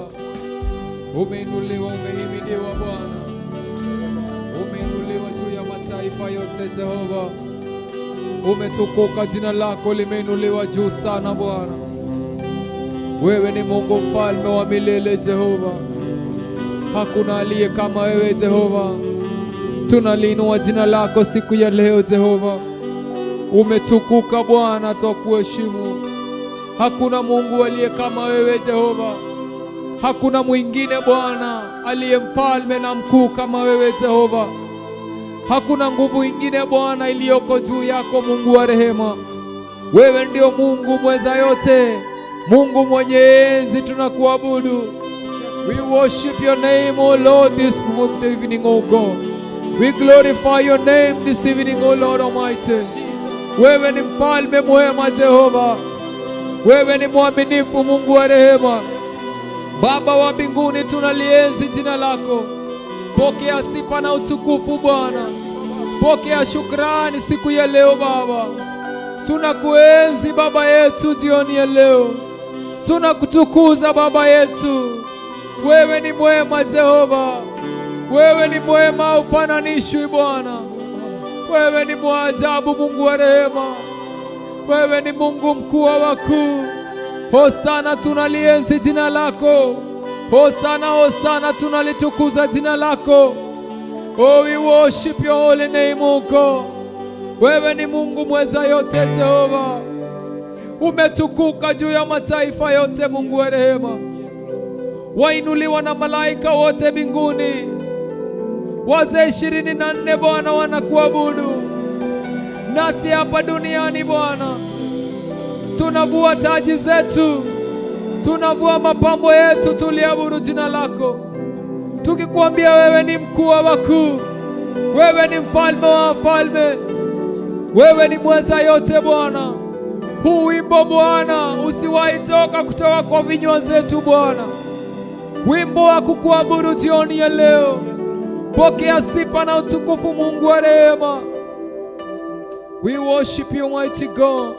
Umeinuliwa, umehimidiwa Bwana, umeinuliwa juu ya mataifa yote Jehova. Umetukuka, jina lako limeinuliwa juu sana Bwana. Wewe ni Mungu mfalme wa milele Jehova. Hakuna aliye kama wewe Jehova. Tunaliinua jina lako siku ya leo Jehova. Umetukuka Bwana, twakuheshimu. Hakuna Mungu aliye kama wewe Jehova. Hakuna mwingine Bwana aliye mfalme na mkuu kama wewe Jehova. Hakuna nguvu ingine Bwana iliyoko juu yako, Mungu wa rehema. Wewe ndio Mungu mweza yote, Mungu mwenye enzi, tunakuabudu. We worship your name, O Lord, this evening, O God. We glorify your name this evening, O Lord Almighty. Wewe ni mfalme mwema Jehova, wewe ni mwaminifu Mungu wa rehema. Baba wa mbinguni, tunalienzi jina lako. Pokea sifa na utukufu Bwana, pokea shukrani siku ya leo Baba. Tunakuenzi Baba yetu jioni ya leo, tunakutukuza Baba yetu. Wewe ni mwema Jehova, wewe ni mwema, ufananishwi Bwana. Wewe ni mwajabu, Mungu wa rehema. Wewe ni Mungu mkuu wa wakuu. Hosana, tunalienzi jina lako. Hosana, hosana, tunalitukuza jina lako. Oh, we worship your holy name, O God. Wewe ni Mungu mweza yote Jehova, umetukuka juu ya mataifa yote, Mungu wa rehema. Wainuliwa na malaika wote mbinguni, wazee 24 Bwana wanakuabudu, nasi hapa duniani Bwana tunavua taji zetu, tunavua mapambo yetu, tuliabudu jina lako, tukikwambia wewe ni mkuu wa wakuu, wewe ni mfalme wa wafalme, wewe ni mweza yote Bwana. Huu wimbo Bwana usiwahi toka kutoka kwa vinywa zetu Bwana, wimbo wa kukuabudu jioni ya leo. Pokea sifa na utukufu, Mungu wa rehema. We worship you, mighty God.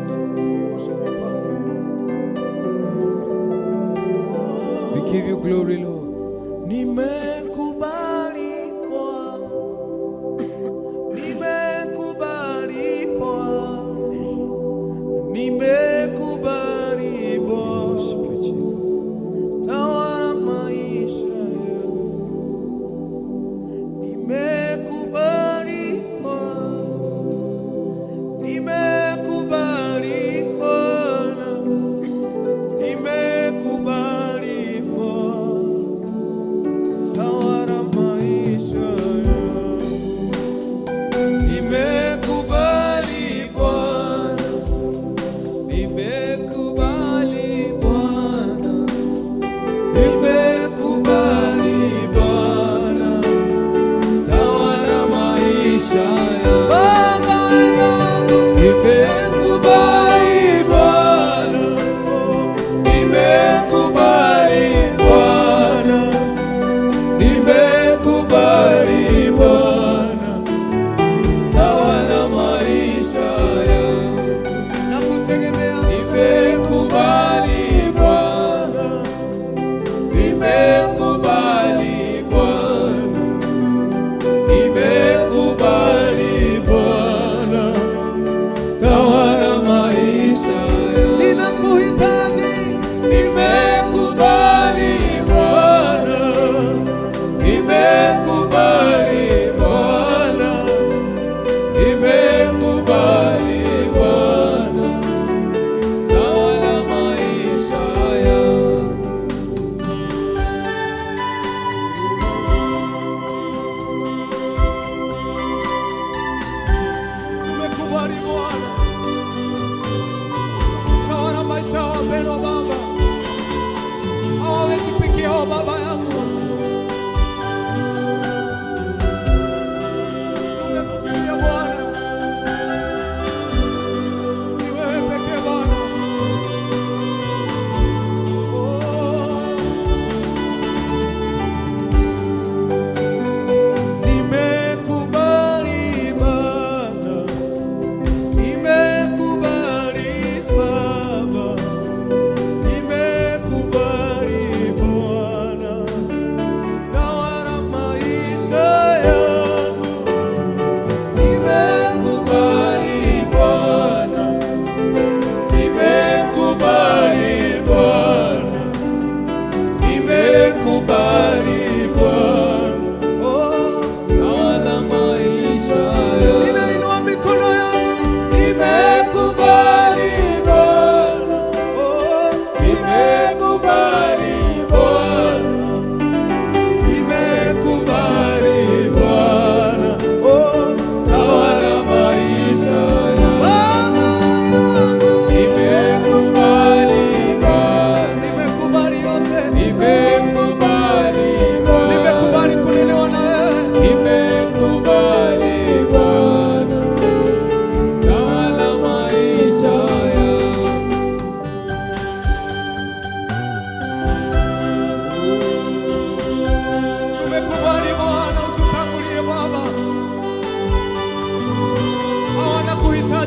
Jesus, we worship you, Father. We give you glory, Lord. Nimekubali Bwana, nimekubali Bwana, nimekubali Bwana, Worship you, Jesus. Tawala maisha yangu. Nimekubali Bwana, nimekubali Bwana, nimekubali Bwana.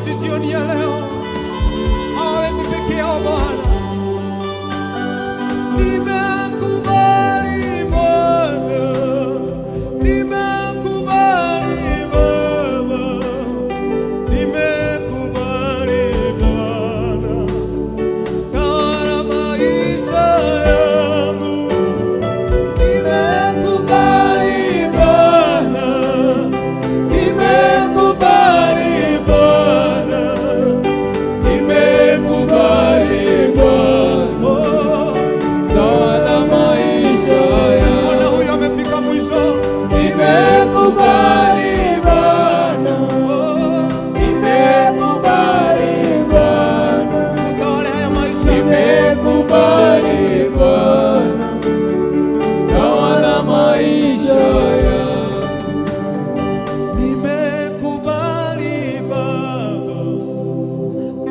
Wanakuhitaji jioni ya leo, hawawezi peke yao Bwana. Nimekubali Bwana, nimekubali Baba, nimekubali Bwana, tawala maisha yangu. Nimekubali Bwana, nimekubali Bwana, nimekubali Bwana. Oh, Tawala maisha yangu. Bwana huyo amefika mwisho. Nimekubali Bwana, oh, Nimekubali Bwana, utawale haya maisha. nimekubali Bwana, tawala maisha yangu. Nimekubali Baba,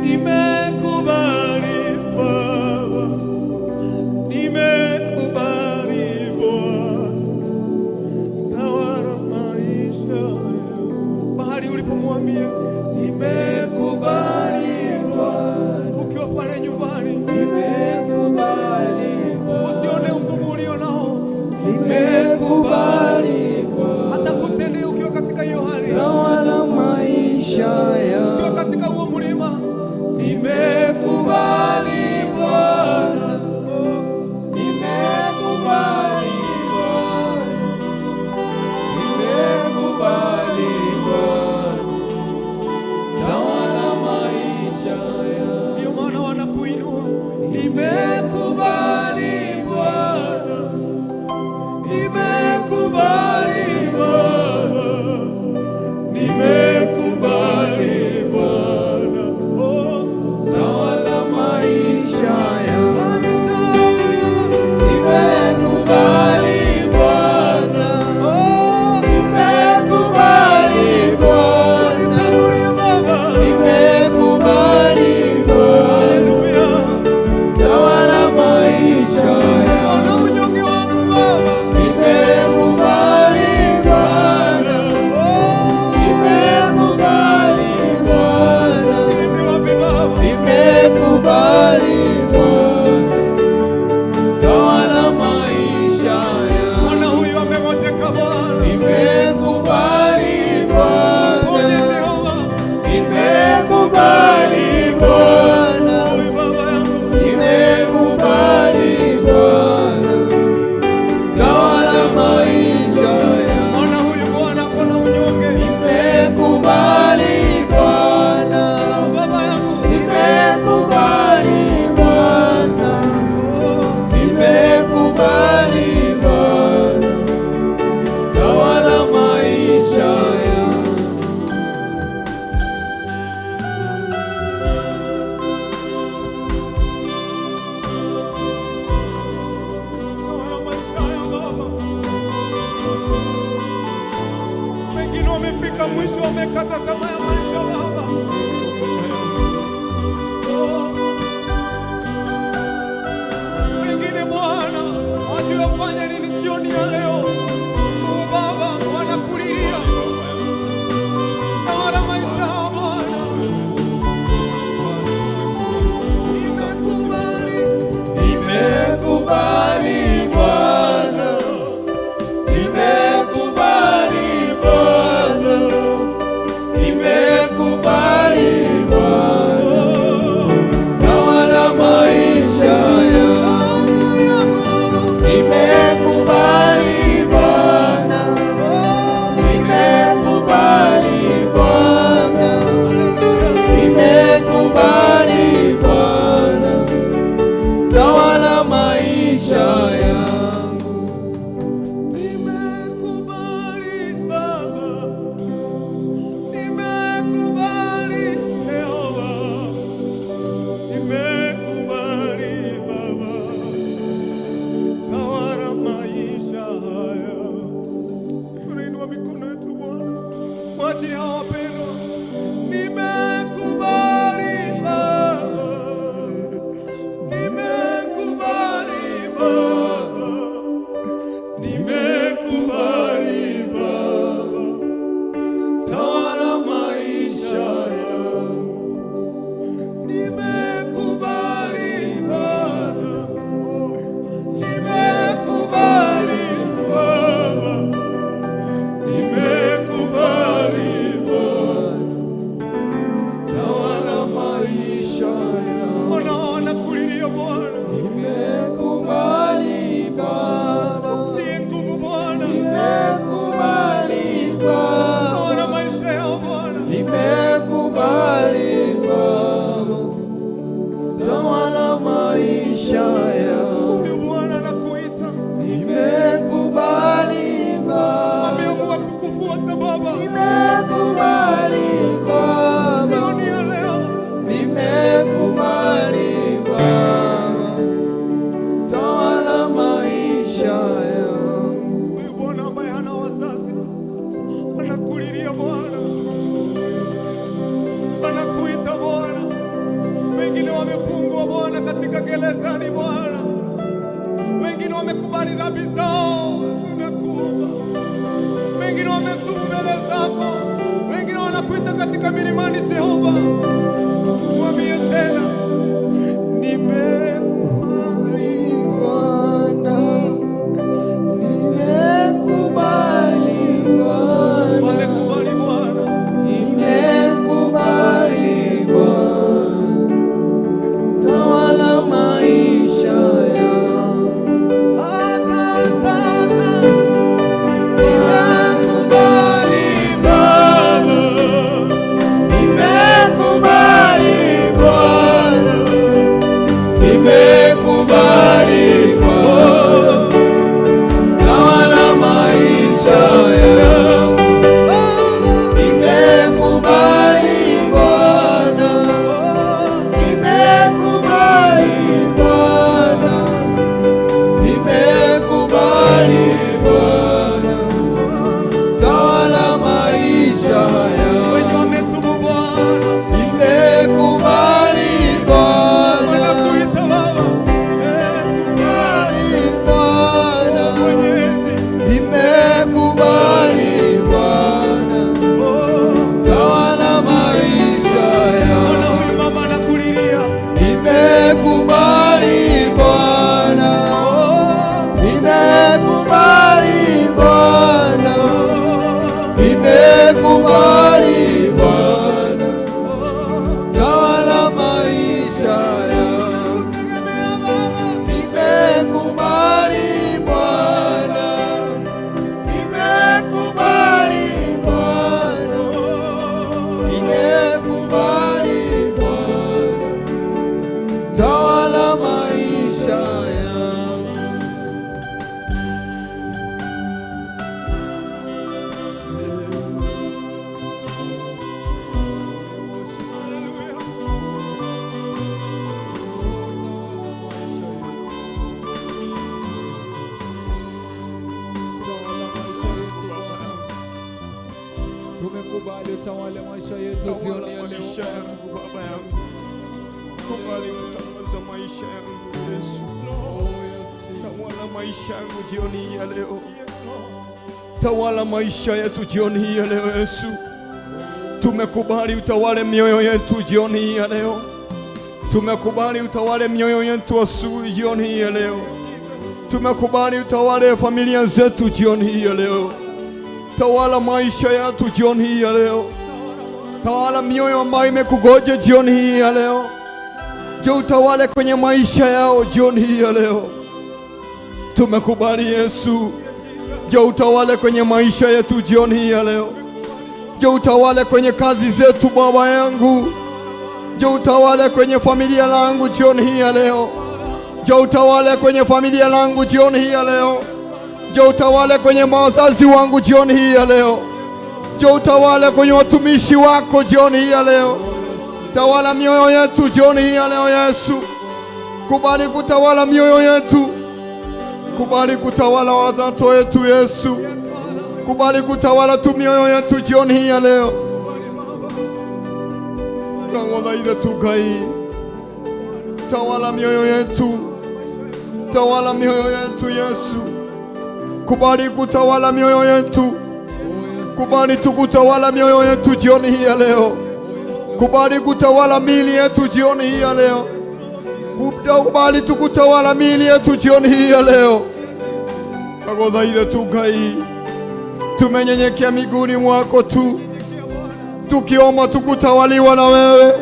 nimekubali Baba, nimekubali Bwana, tawala maisha yangu. Mahali ulipomwambia nimekubali Bwana, ukiwa pale nyumbani, Nimekubali Bwana, usione ugumu ulio nao, nimekubali Bwana, hata kutendea ukiwa katika hiyo hali, tawala maisha yangu. ukiwa katika huo mlima, nimekubali Bwana. Oh. Nimekubali Bwana, nimekubali Bwana, tawala maisha yangu. Ndio maana wanakuinua. Nimekubali Bwana, nimekubali Baba, nimekubali Bwana. Oh, Tawala maisha yangu. maisha. Nimekubali Bwana, Oh, nimekubali Bwana, nitangulie Baba. nimekubali Bwana, Haleluya. tawala maisha yangu. Ona unyonge wangu Baba. Nimekubali Bwana, Oh, nimekubali Bwana, niende wapi Baba? nimekubali Bwana, tawala maisha yangu. Mwana huyu amegojeka Bwana. Nimekubali Ponye Bwana, Jehova. nimekubali Bwana, Huyu baba yangu. nimekubali Bwana, tawala maisha yangu. Mwana huyu Bwana kona unyonge. Nimekubali Bwana, Oh, baba yangu. nimekubali Bwana, Oh, nimekubali Bwana, tawala maisha yangu. tawala maisha haya Baba. Wengine wamefika mwisho, wamekata tamaa ya maisha Baba. Oh. Wengine Bwana hawajui wafanye nini jioni ya leo. Oh, Baba wanakulilia. Tawala maisha haya Bwana. Nimekubali, Nimekubali Bwana, nimekubali Bwana, nimekubali Bwana, oh, tawala maisha yangu. Baba yangu. Nimekubali Bwana, Oh, nimekubali Bwana, haleluya. nimekubali Bwana, tawala maisha yangu. Nimekubali Baba, nimekubali Yehova, nimekubali Baba, tawala maisha haya. Tunainua mikono yetu Bwana kwa ajili ya hawa wapendwa. Nimekubali Baba, nimekubali Baba, nimekubali Baba, tawala maisha yangu. Gerezani Bwana, wengine wamekubali dhambi zao, tunakuomba. Wengine wametubu mbele zako, wengine wanakuita katika milimani. Jehova, mwambie tena, nimekubali. Bwana, nimekubali Bwana, Wamekubali Bwana, nimekubali Bwana, tawala maisha yangu. Hata sasa nimekubali Baba, Nimekubali Bwana, nimekubali Bwana, tawala maisha yangu. Nimekubali Bwana, nimekubali Bwana, nimekubali Bwana, tawala maisha yangu. Wenye wametubu Bwana, Nimekubali Bwana, wanakuita Baba, nimekubali Bwana, Mwenyezi, nimekubali Bwana, oh, tawala maisha yangu. ona huyu mama anakulilia, Nimekubali Bwana, oh, nimekubali Bwana, oh, nimekubali Bwana, oh, tawala maisha yangu. tunakutegemea Baba. Nimekubali Bwana, nimekubali Bwana, nimekubali Bwana, tawala maisha yangu. Haleluya. Tumekubali utawale maisha yetu Tawala jioni ya leo. maisha yangu Baba yangu, kubali kutawala maisha yangu Yesu. Oh, yes, Jesus. Tawala maisha yangu jioni hii ya leo. Tawala maisha yetu jioni hii ya leo Yesu. Tumekubali utawale mioyo yetu jioni hii ya leo. Tumekubali utawale mioyo yetu asubuhi jioni hii ya leo. Tumekubali utawale familia zetu jioni hii ya leo. Tawala maisha yetu jioni hii ya leo. Tawala mioyo ambayo imekugoja jioni hii ya leo. Je, utawale kwenye maisha yao jioni hii ya leo. Tumekubali Yesu. Je, utawale kwenye maisha yetu jioni hii ya leo. Je, utawale kwenye kazi zetu Baba yangu. Je, utawale kwenye familia langu jioni hii ya leo. Je, utawale kwenye familia langu jioni hii ya leo. Je, utawale kwenye wazazi wangu jioni hii ya leo. Je, utawale kwenye watumishi wako jioni hii ya leo. Tawala mioyo yetu jioni hii ya leo Yesu. Kubali kutawala mioyo yetu. Kubali kutawala watoto wetu Yesu. Kubali kutawala tu mioyo yetu jioni hii ya leo. Tawala tu Ngai. Tawala mioyo yetu. Tawala mioyo yetu Yesu. Kubali kutawala mioyo yetu. Kubali tu kutawala mioyo yetu jioni hii ya leo. Kubali kutawala miili yetu jioni hii ya leo. Kubali tu kutawala miili yetu jioni hii ya leo. Ndagũthaitha tu Ngai, tumenyenyekea miguuni mwako tu, tukiomba tu kutawaliwa na wewe,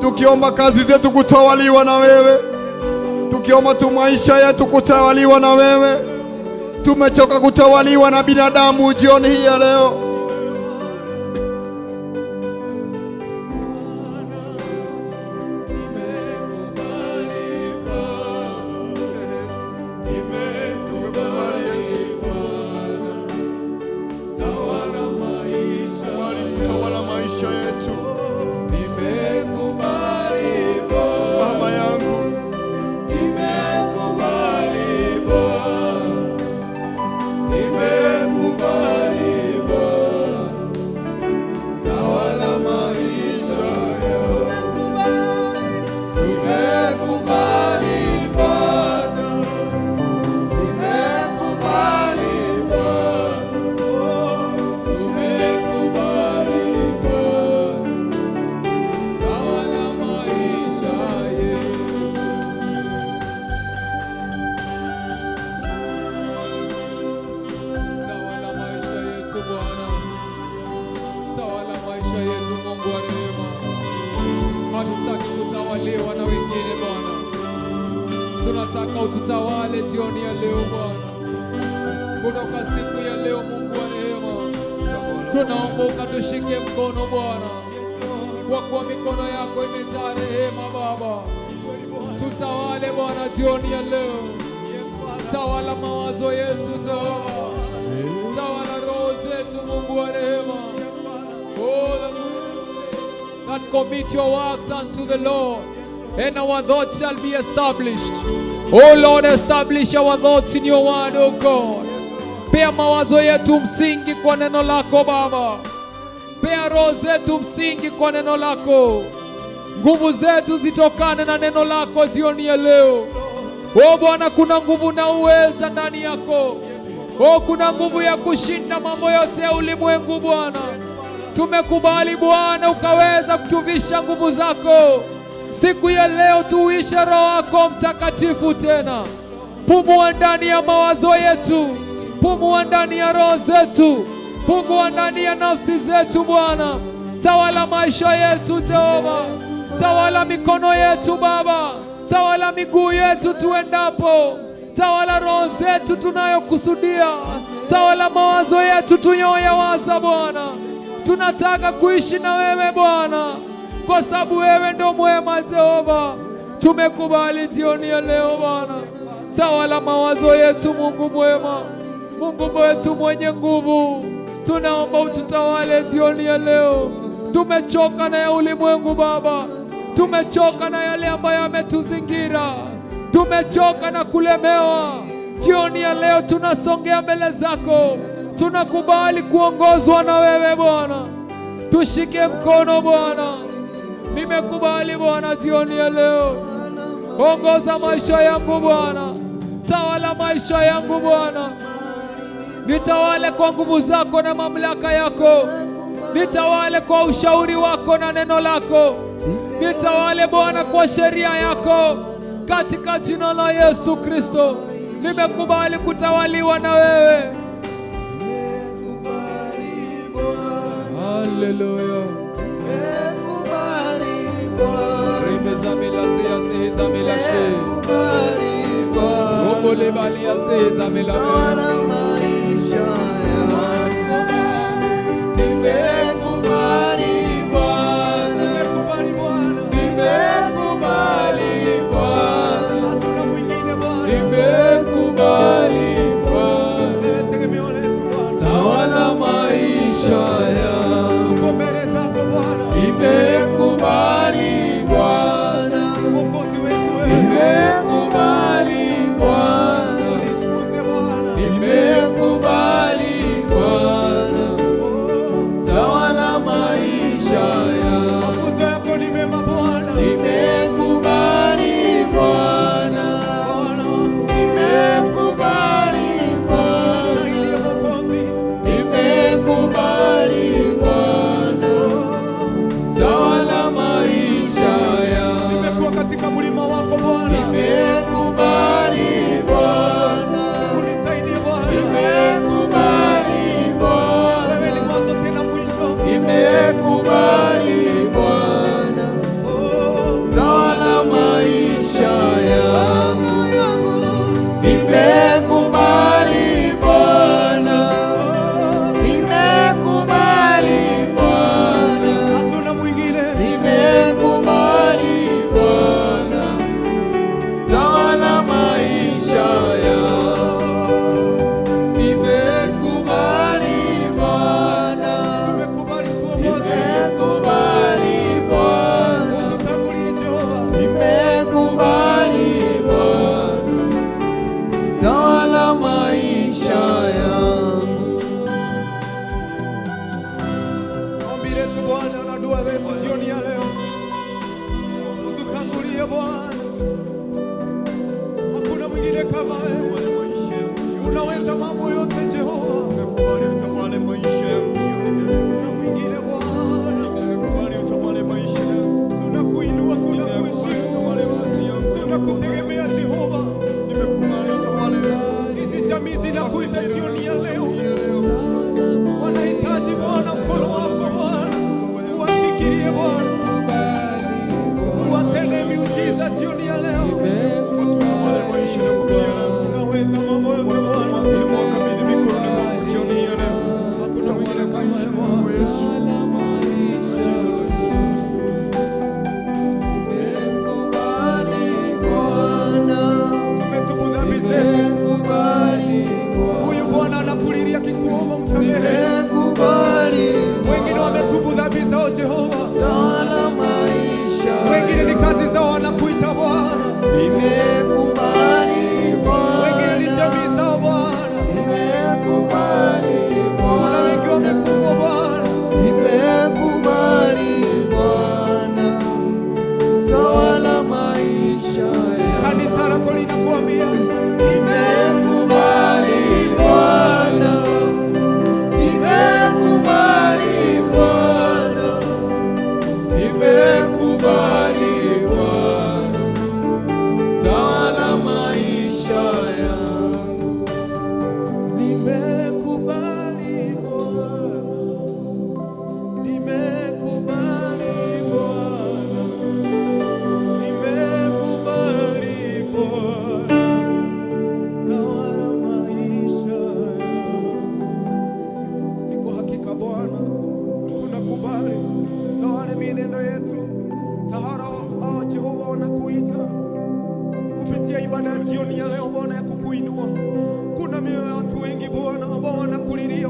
tukiomba kazi zetu kutawaliwa na wewe, tukiomba tu maisha yetu kutawaliwa na wewe. Tumechoka kutawaliwa na binadamu jioni hii ya leo. Tawala maisha yetu. Baba yangu, Nimekubali Bwana, nimekubali Bwana. Mungu wa rehema. Hatutaki kutawaliwa na wengine Bwana, tunataka ututawale jioni ya leo Bwana. Kutoka siku ya leo, Mungu wa rehema, tunaomba ukatushike mkono Bwana, kwa kuwa mikono yako imejaa rehema Baba. Tutawale Bwana jioni ya leo, tawala mawazo yetu Jehova, tawala roho zetu Mungu wa rehema. Oh, that commit your works unto the Lord, and our thoughts shall be established. Oh Lord, establish our thoughts in your word, oh God. Pea mawazo yetu msingi kwa neno lako Baba. Pea roho zetu msingi kwa neno lako. Nguvu zetu zitokane na neno lako jioni ya leo. Oh Bwana, kuna nguvu na uweza ndani yako. Oh, kuna nguvu ya kushinda mambo yote ya ulimwengu Bwana. Tumekubali Bwana ukaweza kutuvisha nguvu zako siku ya leo, tuishe Roho wako Mtakatifu tena. Pumua ndani ya mawazo yetu, pumua ndani ya roho zetu, pumua ndani ya nafsi zetu Bwana. Tawala maisha yetu Jehova, tawala mikono yetu Baba, tawala miguu yetu tuendapo, tawala roho zetu tunayokusudia, tawala mawazo yetu tunayoyawaza Bwana. Tunataka kuishi na wewe Bwana, kwa sababu wewe ndo mwema Jehova. Tumekubali jioni ya leo Bwana, tawala mawazo yetu Mungu mwema, Mungu wetu mwenye nguvu, tunaomba ututawale jioni ya leo. Tumechoka na ya ulimwengu Baba, tumechoka na yale ambayo yametuzingira, tumechoka na kulemewa. Jioni ya leo tunasongea mbele zako, tunakubali kuongozwa na wewe Bwana. Tushike mkono Bwana. Nimekubali Bwana jioni ya leo, ongoza maisha yangu Bwana, tawala maisha yangu Bwana, nitawale kwa nguvu zako na mamlaka yako, nitawale kwa ushauri wako na neno lako, nitawale Bwana kwa sheria yako, katika jina la Yesu Kristo. Nimekubali kutawaliwa na wewe. Haleluya. Rimezamila sehezamila she. Robolebalia sehezamila. Maisha yangu nimekubali Bwana, Nimekubali Bwana, Nimekubali Bwana. hatuna mwingine Bwana, Nimekubali Bwana. wewe tegemeo letu Bwana, Tawala maisha yangu. tuko mbele zako Bwana, Nimekubali Bwana. Mwokozi wetu wewe, Nimekubali Bwana. unifunze Bwana, Nimekubali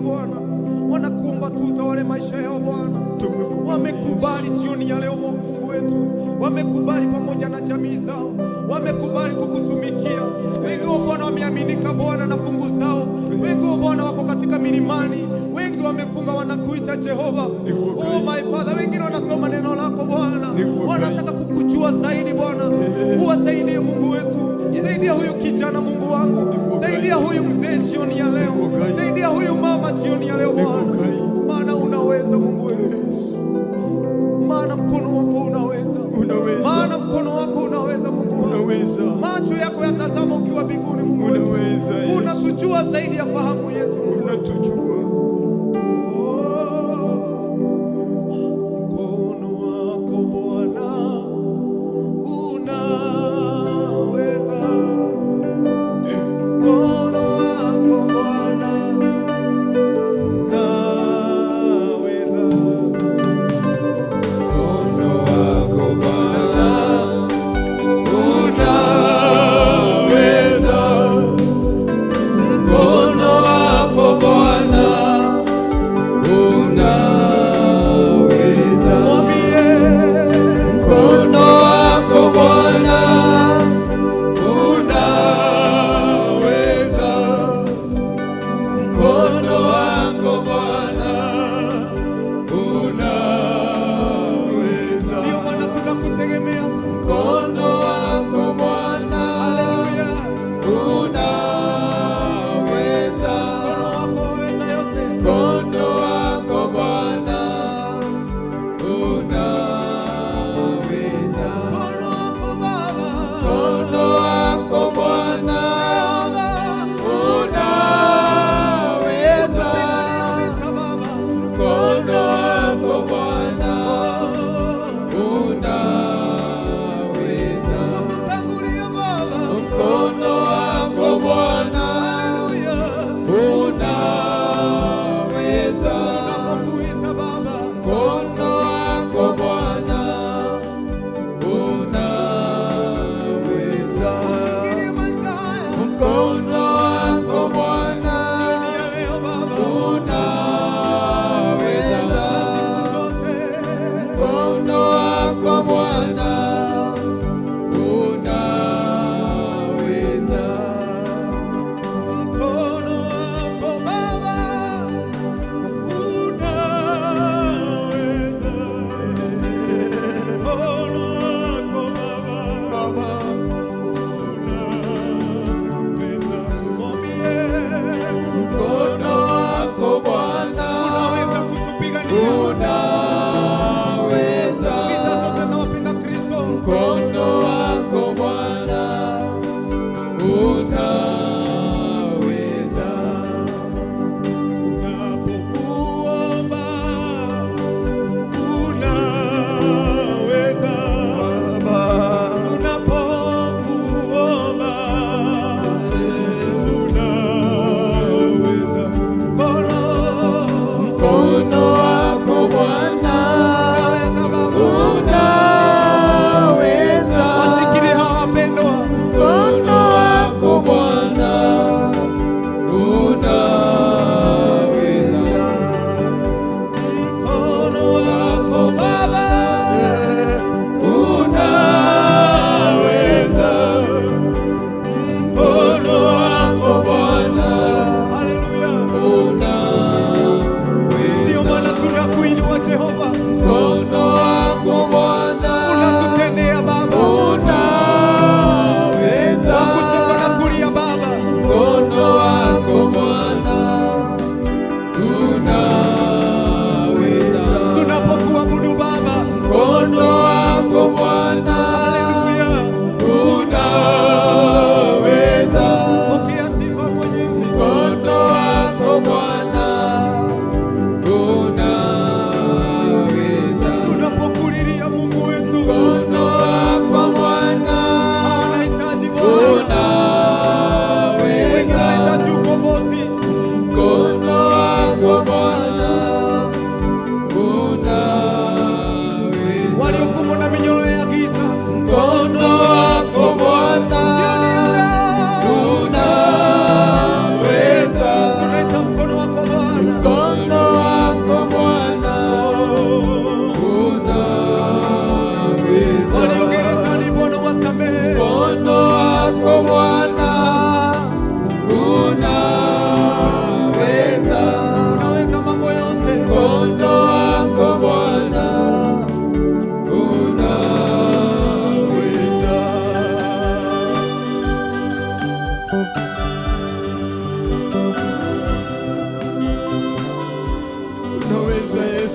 Bwana, wanakuomba tu utawale maisha yao Bwana. Wamekubali jioni ya leo Mungu wetu, wamekubali pamoja na jamii zao, wamekubali kukutumikia. Wengi wa Bwana wameaminika Bwana na fungu zao, wengi wa Bwana wako katika milimani, wengi wamefunga wanakuita Jehova. Oh my Father, wengine wanasoma neno lako Bwana, wanataka kukujua zaidi Bwana. Uwasaidie Mungu wetu, saidia huyu kijana Mungu wangu, saidia huyu mzee jioni ya leo, saidia huyu mama jioni ya leo Bwana, maana unaweza Mungu wetu, maana mkono wako unaweza, Unaweza. maana mkono wako unaweza Mungu wangu. Unaweza. Macho yako yatazama ukiwa mbinguni Mungu wetu, Unaweza, Yesu. unatujua zaidi ya fahamu yetu Mungu wetu. Unatujua. Oh, mkono wako Bwana unaweza, mkono wako Bwana unaweza, Mkono wako Bwana unaweza, mkono wako Bwana Unaweza. mwambie Mkono wako Bwana unaweza. Mkono wako Bwana unaweza. Ndio maana tunakutegemea. Mkono wako Bwana Haleluya. unaweza. Mkono wako waweza yote. Mkono wako Bwana unaweza. Mkono wako Baba. Mkono wako Bwana unaweza. Tupiganie vita Baba. Mkono wako Bwana unaweza. Tukutangulie Baba. Mkono wako Bwana Haleluya. unaweza. Tunapokuita Baba. Mkono wako Bwana unaweza. Ushikilie maisha haya. Mkono wako Bwana Jioni ya leo Baba. unaweza. Na siku zote. Mkono wako Bwana unaweza. Mkono wako Baba unaweza. Mkono wako Baba Baba, unaweza. Mwambie mkono wako Bwana unaweza kutupigania unaweza. vita zote za wapinga Kristo. Mkono wako Bwana unaweza. Tunapokuomba unaweza. Baba, Tunapokuomba unaweza. Mkono mkono wako Bwana unaweza Baba. unaweza. Washikilie hawa wapendwa. Mkono wako Bwana unaweza. Mkono wako Baba unaweza. Mkono wako Bwana Haleluya. unaweza. Ndio maana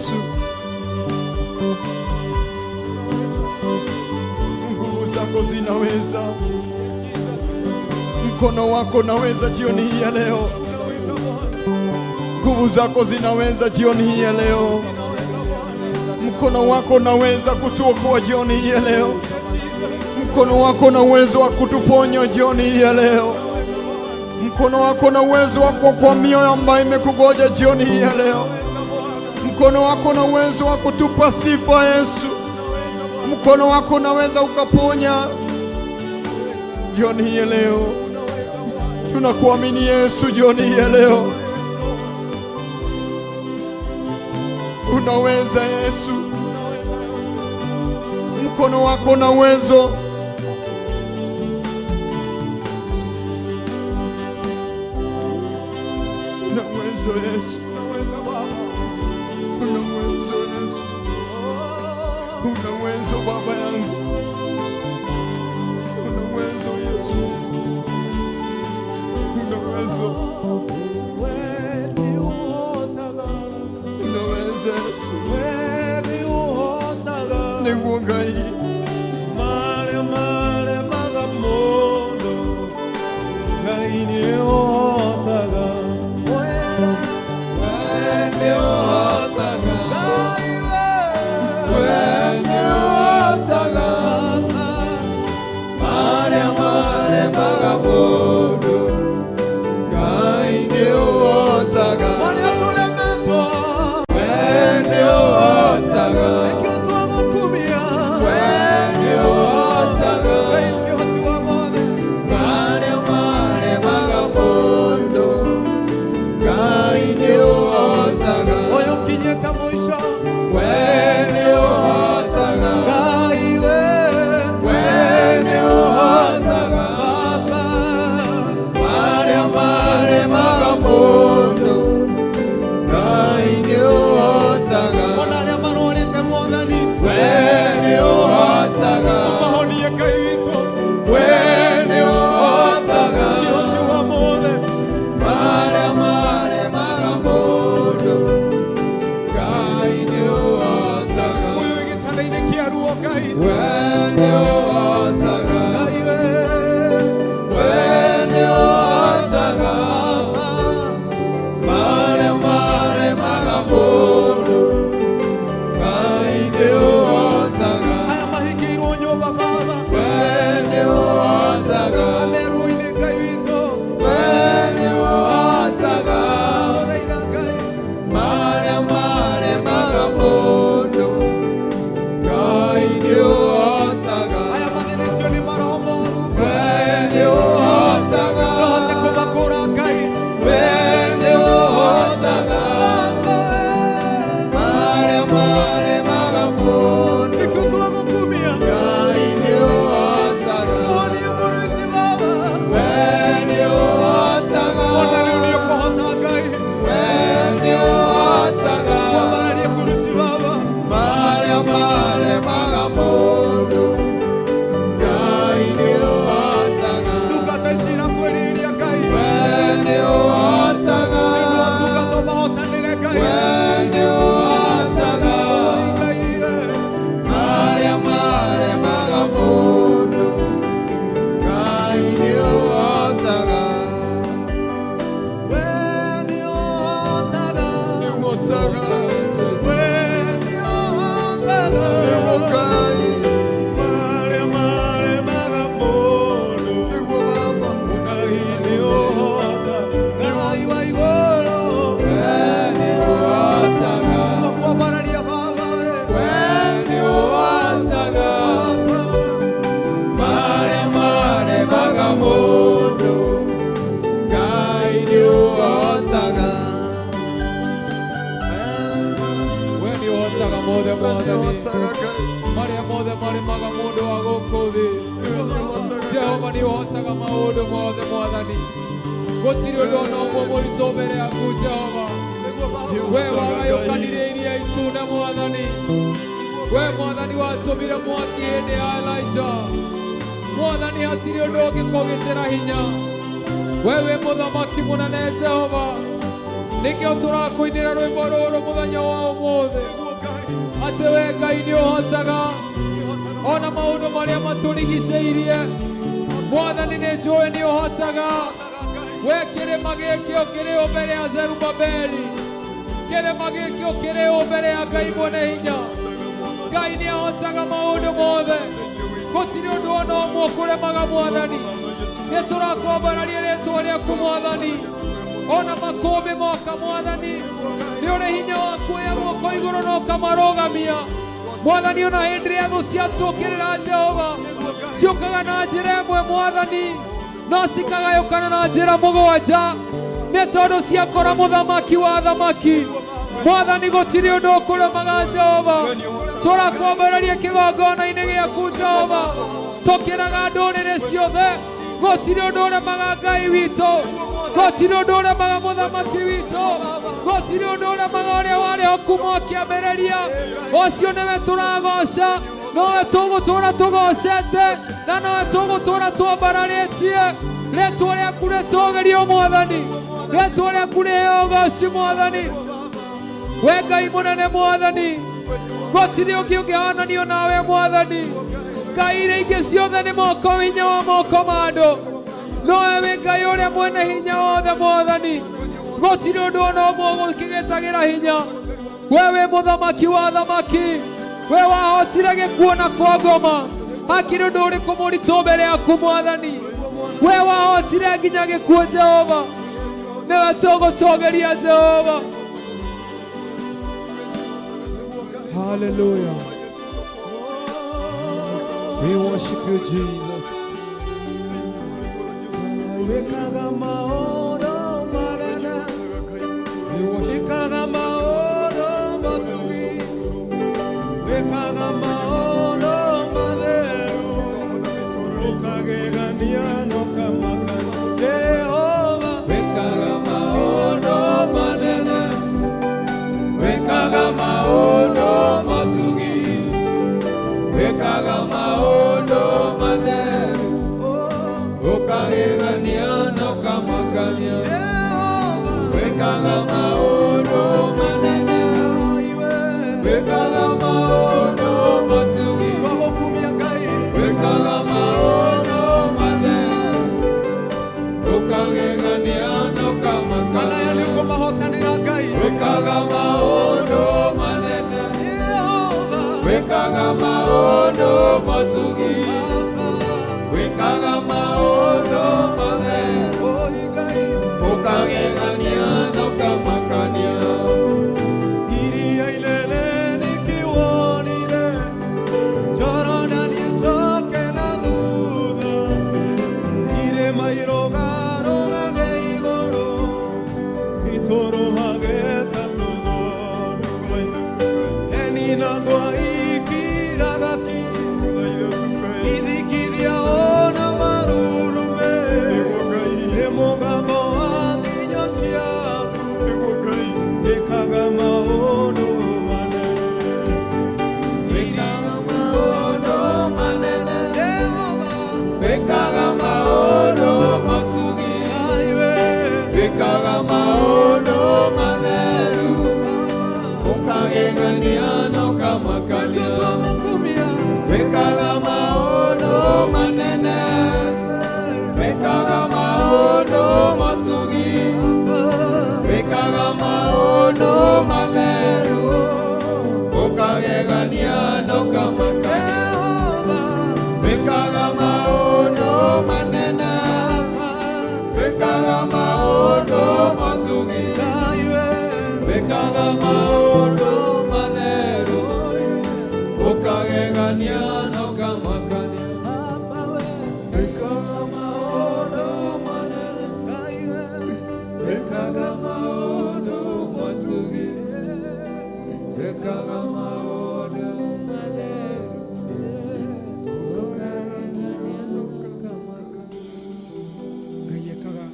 Yesu. Nguvu zako zinaweza, mkono wako unaweza jioni hii ya leo. Nguvu zako zinaweza jioni hii ya leo. Mkono wako unaweza kutuokoa jioni hii ya leo. Mkono wako una uwezo wa kutuponya jioni hii ya leo. Mkono wako una uwezo wa kuokoa mioyo ambayo imekugoja jioni hii ya leo. Mkono wako una uwezo wa kutupa sifa Yesu. Mkono wako unaweza ukaponya jioni hii ya leo. Tunakuamini Yesu jioni hii ya leo. Unaweza Yesu, mkono wako una uwezo. Una uwezo Yesu, una uwezo Yesu, una uwezo Baba yangu, una uwezo Yesu, una uwezo, unaweza Yesu, nĩguo Ngai. Mare mare magamondo Ngai nĩũhotaga Wera nĩũhotaga Ngai we nĩũhotaga marĩa maremaga mũndũ, Ngai nĩũhotaga. Marĩa tũremetwo We nĩũhotaga. Nĩkĩo twagũkumia We nĩũhotaga Ngai kĩhoti wa mothe marĩa maremaga mũndũ, Ngai nĩũhotaga. Ũyũ ũkinyĩte mũico We nĩũhotaga. Ngai we We nĩũhotaga Baba marĩa maremaga mũndũ, Ngai nĩũhotaga. Ona arĩa marwarĩte Mwathani We nĩũhotaga. ũmahonie Ngai witũ We nĩũhotaga kĩhoti wa mothe marĩa maremaga mũndũ, Ngai nĩũhotaga. Ũyũ wĩ gĩtanda-inĩ kĩa ruo Ngai We nĩũhotaga. Ngai we We nĩũhotaga marĩa maremaga mũndũ, Ngai nĩũhotaga. Aya mahingĩirwo nyũmba Baba We nĩũhotaga. ameruo-inĩ Ngai witũ We nĩũhotaga Tũthaitha Ngai marĩa maremaga mũndũ, Ngai nĩũhotaga. aya mathĩnĩtio nĩ maroho moru We nĩũhotaga. nohote kũmakũra Ngai We nĩũhotaga marĩa maremaga mũndũ, nĩkĩo twagũkumia Ngai nĩũhotaga. tũhonie ngoro ici Baba We nĩũhotaga. ona rĩu nĩũkũhota Ngai We nĩũhotaga kwambararia ngoro ici Baba marĩa maremaga mũndũ, Ngai nĩũhotaga. ndungata ici irakwĩrirĩria Ngai We nĩũhotaga. nĩ ũndũ wa tungata ũmahotanĩre Ngai We nĩũhotaga Oi, Ngai we marĩa maremaga mũndũ, Ngai nĩũhotaga. We nĩũhotaga Nĩũhotaga. We nĩũhotaga Nĩguo Ngai, marĩa maremaga mũndũ nĩguo Baba. Ngai nĩũhota Ngai wa igũrũ We nĩũhotaga. twakwambararia Baba we We nĩũhotaga Baba marĩa maremaga mũndũ, Ngai nĩũhotaga. We nĩũhotaga mothe We Mwathani nĩũhotaga Ngai. marĩa mothe maremaga mũndũ wa gũkũ thĩ We nĩũhotaga. Jehova nĩũhotaga maũndũ mothe Mwathani gũtirĩ ũndũ ona ũmwe mũritũ mbere yaku Jehova nĩguo Baba we wagayũkanirie iria itune Mwathani we Mwathani watũmire mwaki hĩndĩ ya Elijah Mwathani hatirĩ ũndũ ũngĩkũgitĩra hinya we wĩ mũthamaki mũnene Jehova Nĩkĩo tũrakũinĩra rwĩmbo rũrũ mũthenya wa ũmũthĩ, atĩ we Ngai nĩ ũhotaga ona maũndũ marĩa matũrigicĩirie. Mwathani nĩ njũĩ nĩ ũhotaga. We kĩrĩma gĩkĩ ũkĩrĩ o mbere ya Zerubabeli, kĩrĩma gĩkĩ ũkĩrĩ o mbere ya Ngai mwene hinya. Ngai nĩ ahotaga maũndũ mothe, gũtirĩ ũndũ ona ũmwe ũkũremaga Mwathani. Nĩ tũrakwambararia rĩtwa rĩaku Mwathani, ona makũmbĩ moka Mwathani, nĩ ũrĩ hinya wa kuoya guoko igũrũ na ũkamarũgamia Mwathani. Ona hĩndĩ ĩrĩa thũ ciatũkĩrĩra Jehova, ciũkaga na njĩra ĩmwe Mwathani, no cikagayũkana na njĩra mũgwanja, nĩ tondũ ciakora mũthamaki wa athamaki. Mwathani gũtirĩ ũndũ ũkũremaga Jehova. Tũrakwambararia kĩgongona-inĩ gĩaku Jehova, tũkĩraga ndũrĩrĩ ciothe, gũtirĩ ũndũ ũremaga Ngai witũ, gũtirĩ ũndũ ũremaga mũthamaki witũ, gũtirĩ ũndũ ũremaga ũrĩa warĩ ho kuma kĩambĩrĩria. Ũcio nĩwe tũragoca, nowe tũgũtũra tũgocete, na nowe tũgũtũra twambararĩtie. Rĩtwa rĩaku rĩtũgĩrio Mwathani, rĩtwa rĩaku rĩheo ũgoci Mwathani. We Ngai mũnene Mwathani, gũtirĩ ũngĩ ũngĩhananio nawe Mwathani. Ngai iria ingĩ ciothe nĩ moko hinya wa moko ma andũ, nowe wĩ Ngai ũrĩa mwene hinya wothe Mwathani. Gũtirĩ ũndũ ona ũmwe ũgũkĩgĩtagĩra hinya. We wĩ mũthamaki wa athamaki, we wahotire gĩkuũ na kwa ngoma. Hakĩrĩ ũndũ ũrĩkũ mũritũ mbere yaku Mwathani? We wahotire nginya gĩkuũ Jehova, nĩwe tũgũtũgĩria Jehova. Hallelujah. We worship you, Jesus. Wĩkaga maũndũ manene, We worship. wĩkaga maũndũ matugi, wĩkaga maũndũ matheru, ũkagegania na ũkamakania. Jehova, Wĩkaga maũndũ manene, wĩkaga maũndũ matugi, wĩkaga maũndũ matheru, ũkagegania na ũkamakania. Jehova, Wĩkaga maũndũ manene, iwe wĩkaga maũndũ matugi, twagũkumia Ngai, wĩkaga maũndũ matheru, ũkagegania na mana ũkamakania. ya nĩũkũmahotanĩra Ngai. Wĩkaga maũndũ manene, Jehova, wĩkaga maũndũ matugi, Baba, wĩkaga maũndũ matheru, oi Ngai, ũkagegania na ũkamakania. Iria inene nĩkĩwonire, Jorodani ĩcoke na thutha, irĩma irũgarũgage igũrũ, itũrũhage ta tũgondu. Heni na ngwa ikiraga ki, ithikithia ona marurume, nĩ mũgambo wa nginyo ciaku, ĩkaga maũndũ manene. Wĩkaga maũndũ manene, Jehova, wĩkaga maũndũ matugi, Ngai we, wĩkaga maũndũ matheru, ũkagegania na ũkamakania. twagũkumia, Wĩkaga maũndũ manene, wĩkaga maũndũ matugi, wĩkaga maũndũ matheru, ũkagegania na ũkamakania. Jehova, Wĩkaga maũndũ manene, wĩkaga maũndũ matugi, Ngai we, wĩkaga maũndũ matheru, ũkagegania na ũkamakania. Baba we, Wĩkaga maũndũ manene, Ngai we, wĩkaga maũndũ matugi, wĩkaga maũndũ matheru, ũkagegania na ũkamakania. Ngai ekaga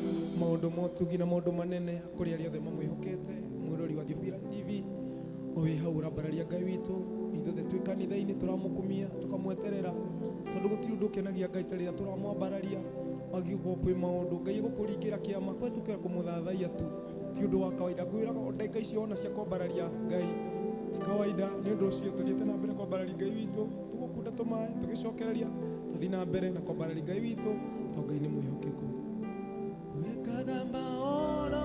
maũndũ motugi na maũndũ manene kũrĩ arĩa othe mamwĩhokete. Mwĩrori wa Theophilus TV o wĩ hau ũrambararia Ngai witũ, ithuothe twĩ kanitha-inĩ tũramũkumia tũkamweterera, tondũ gũtirĩ ũndũ ũkenagia Ngai ta rĩrĩa tũramwambararia. Wagĩũka kwĩ maũndũ Ngai egũkũringĩra kĩama kũhetũkĩra kũmũthathaiya tu. Ti ũndũ wa kawaida. Ngwĩraga ndagĩka icio ona cia kwambararia Ngai ti kawaida. Nĩ ũndũ ũcio tũthiĩte na mbere kwambararia Ngai witũ, tũgũkunda tũmaĩ tũgĩcokereria, tũthiĩ na mbere na kwambararia Ngai witũ tondũ Ngai nĩ mwĩhokeku. Wĩkaga maũndũ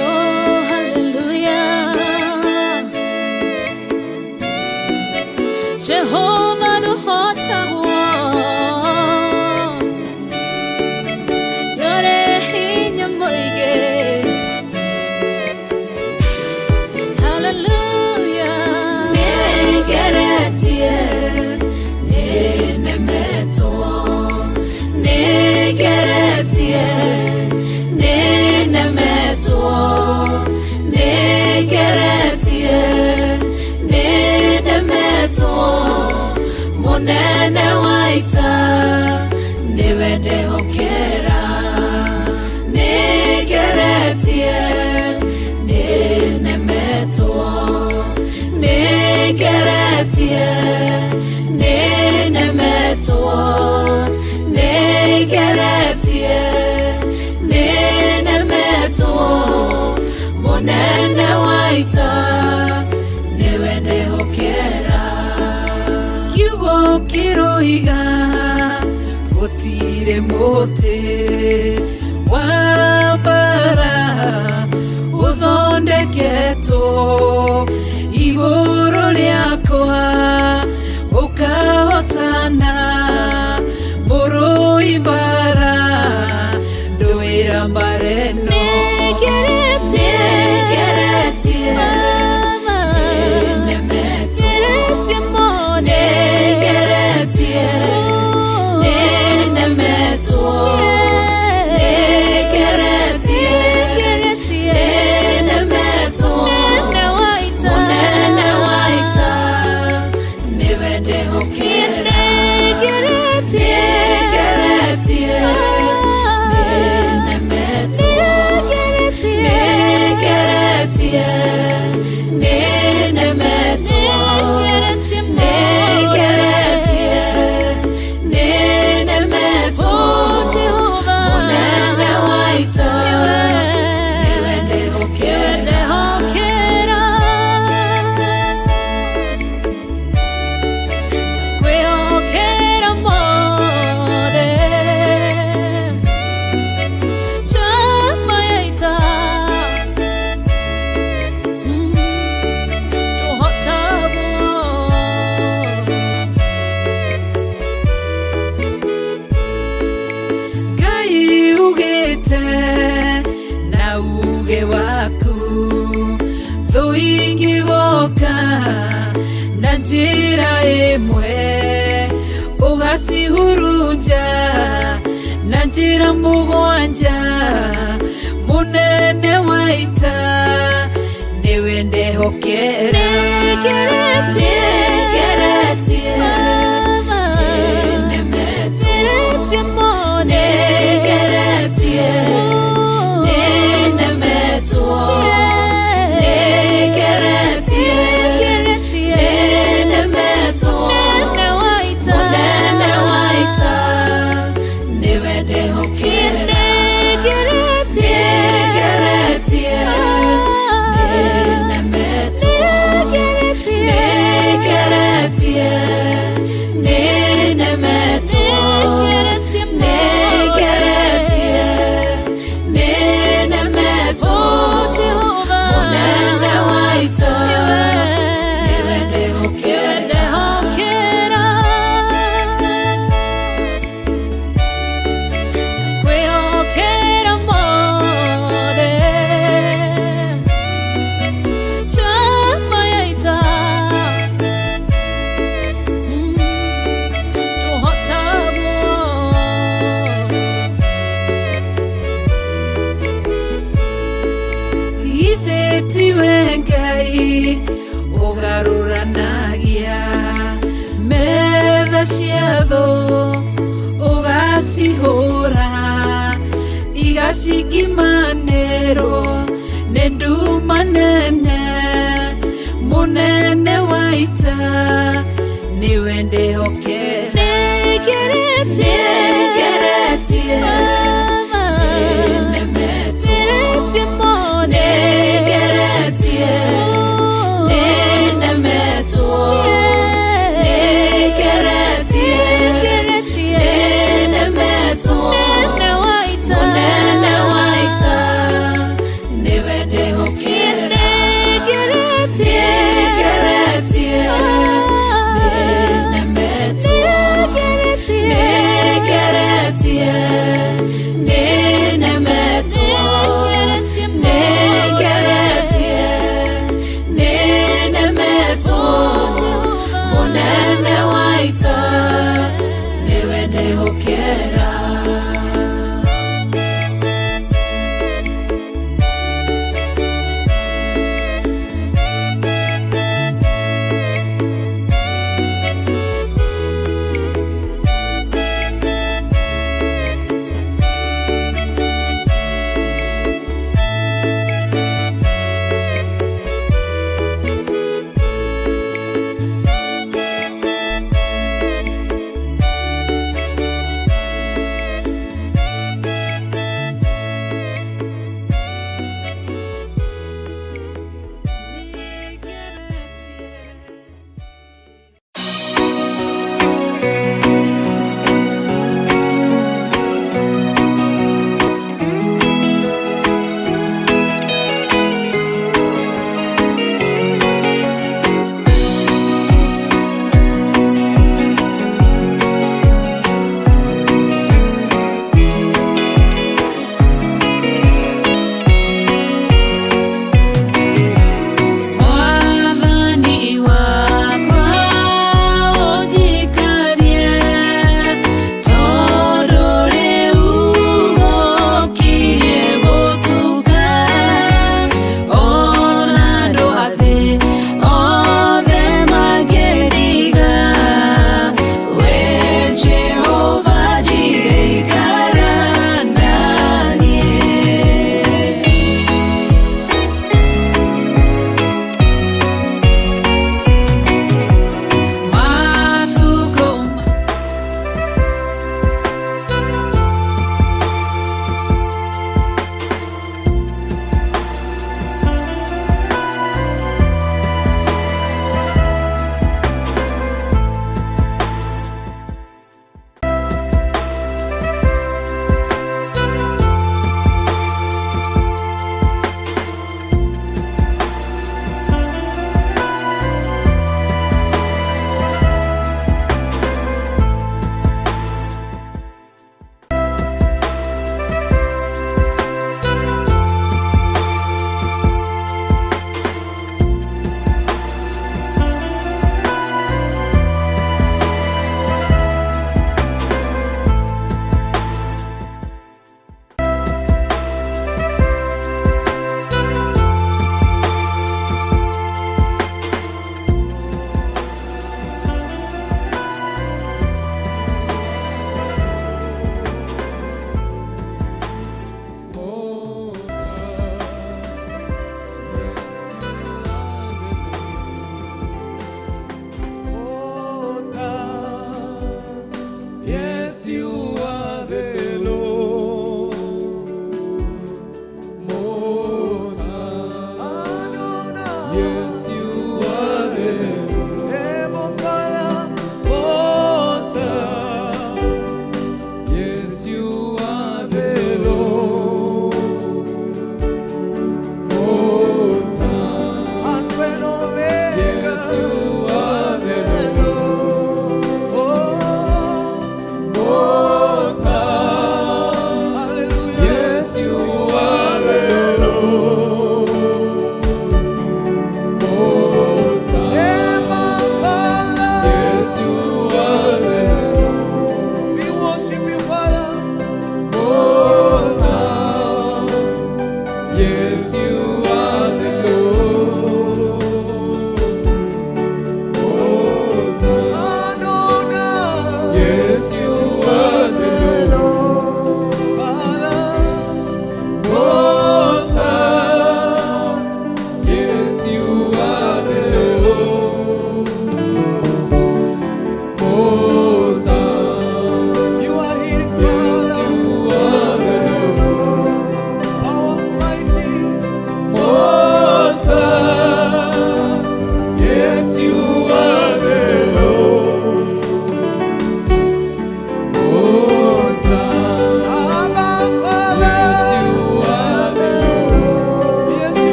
Oh, hallelujah. Jehovah nuhotagwo Yore hinya mũingĩ. Hallelujah. Nĩngeretie, nĩnemetwo. Nĩngeretie, nĩnemetwo. Nĩngeretie, nĩnemetwo. Mũnene wa ita nĩwe ndehokera. Nĩngeretie, nĩnemetwo. Nĩngeretie, nĩnemetwo. Nĩngeretie, nĩnemetwo. Mũnene wa ita nĩwe ndehokera. Kiugo kĩroiga gũtirĩ mũtĩ wa mbara ũthondeketwo igũrũ rĩakwa ũkahotana mũrũi mbara ndũĩra mbara ĩno. Nĩngeretie, nĩnemetwo. Nĩngeretie, nĩnemetwo. Nĩngeretie, nĩnemetwo. Mũnene wa ita nĩwe ndehokera. Nĩngeretie, nĩnemetwo. Nĩngeretie, nĩnemetwo. Nĩngeretie, nĩnemetwo. Mũnene wa ita nĩwe ndehokera. Kwĩhokera mothe chama ya ita tũhotagwo. Ngai ugĩte na uge waku thũ ingĩgoka na njĩra ĩmwe ũgacihurunja na njĩra mũgwanja. Mũnene wa ita nĩwe ndehokera. Nĩngeretie, nĩnemetwo. Nĩngeretie, nĩnemetwo. Nĩngeretie, nĩnemetwo. Mũnene wa ita nĩwe ndehokera. Nĩngeretie, nĩnemetwo. Nĩngeretie, nĩnemetwo. Nĩngeretie, nĩnemetwo. Mũnene wa ita nĩwe ndehokera. Igacihũra igacingimanĩrwo nĩ nduma nene mũnene wa ita nĩwe ndĩhokera nĩngeretie nĩnemetwo nĩngeretie nĩnemetwo nĩngeretie nĩnemetwo mũnene wa ita nĩwe ndĩhokera nĩngeretie nĩnemetwo nĩngeretie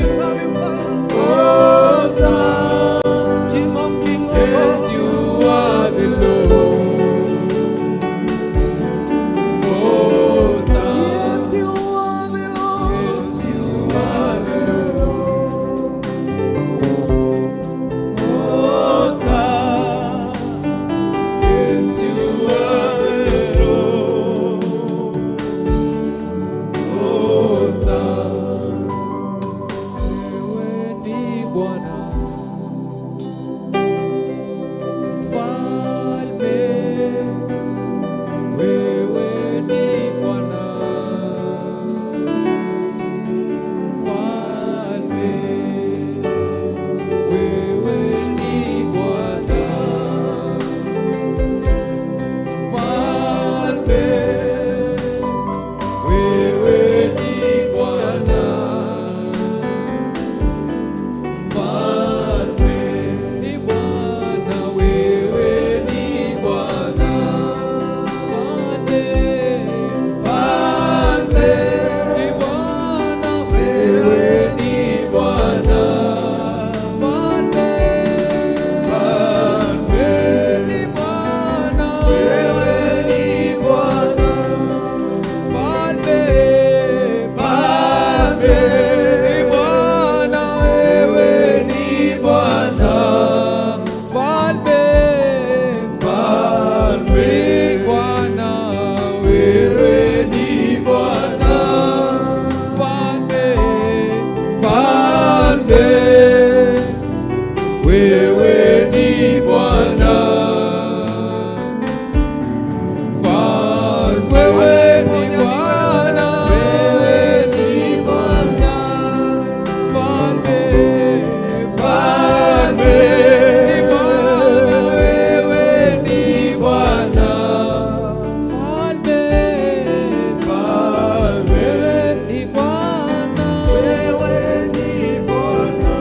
We serve you, Father. King of kings, O Yes, God. you are the Lord. Hosanna. Yes, you are the Lord. Yes, you are the Lord. Hosanna. Yes, you are the Lord. Hosanna. Wewe ni Bwana Mfalme, wewe ni Bwana Mfalme, wewe ni Bwana Mfalme, wewe ni Bwana Mfalme, ni Bwana, wewe ni Bwana Mfalme, Mfalme, ni Bwana, wewe ni Bwana Mfalme, Mfalme, ni Bwana, wewe ni Bwana Mfalme, Mfalme, ni Bwana, wewe ni Bwana Mfalme, Mfalme, ni Bwana, wewe ni Bwana Mfalme, Mfalme, wewe ni Bwana Mfalme, wewe ni Bwana, Wewe ni Bwana. Mfalme, Mfalme, ni Bwana, wewe ni Bwana Mfalme, Mfalme, wewe ni Bwana wewe ni Bwana.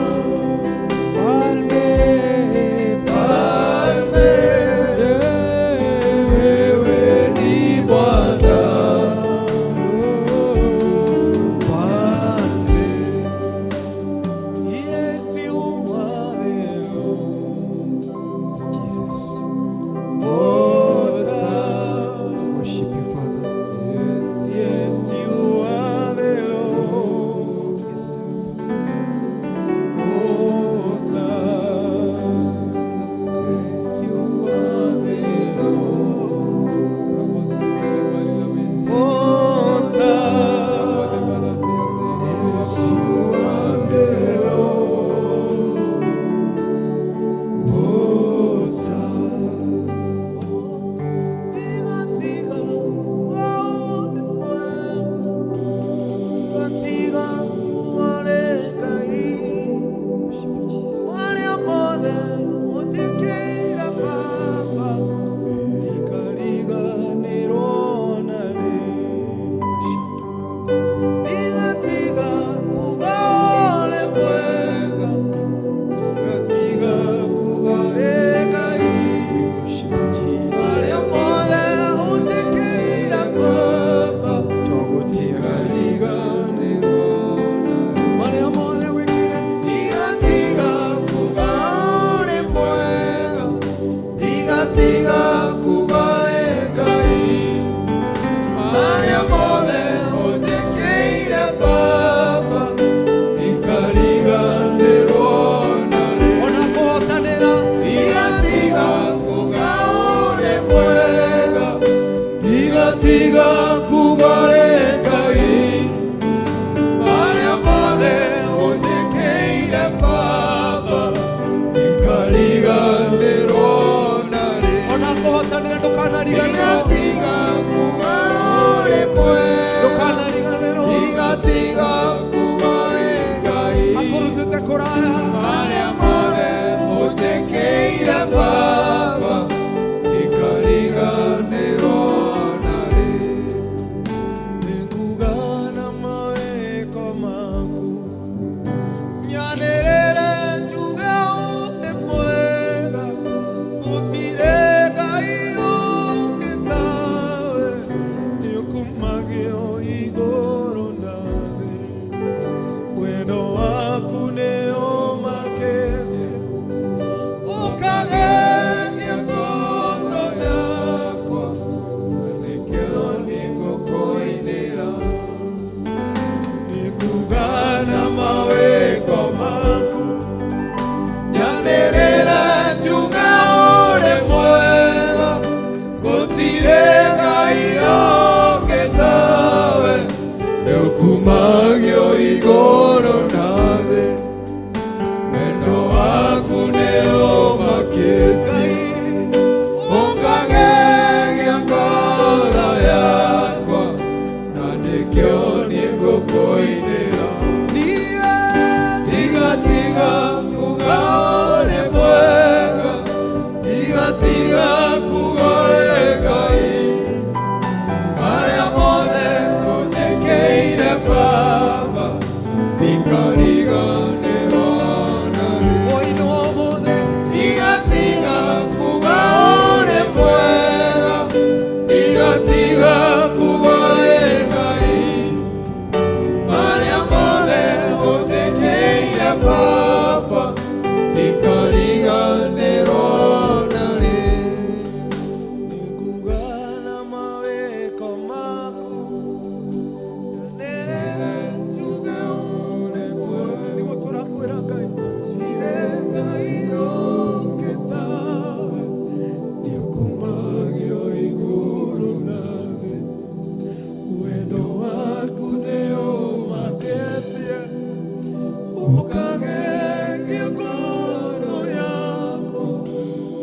Ukagengia ngoro yakwa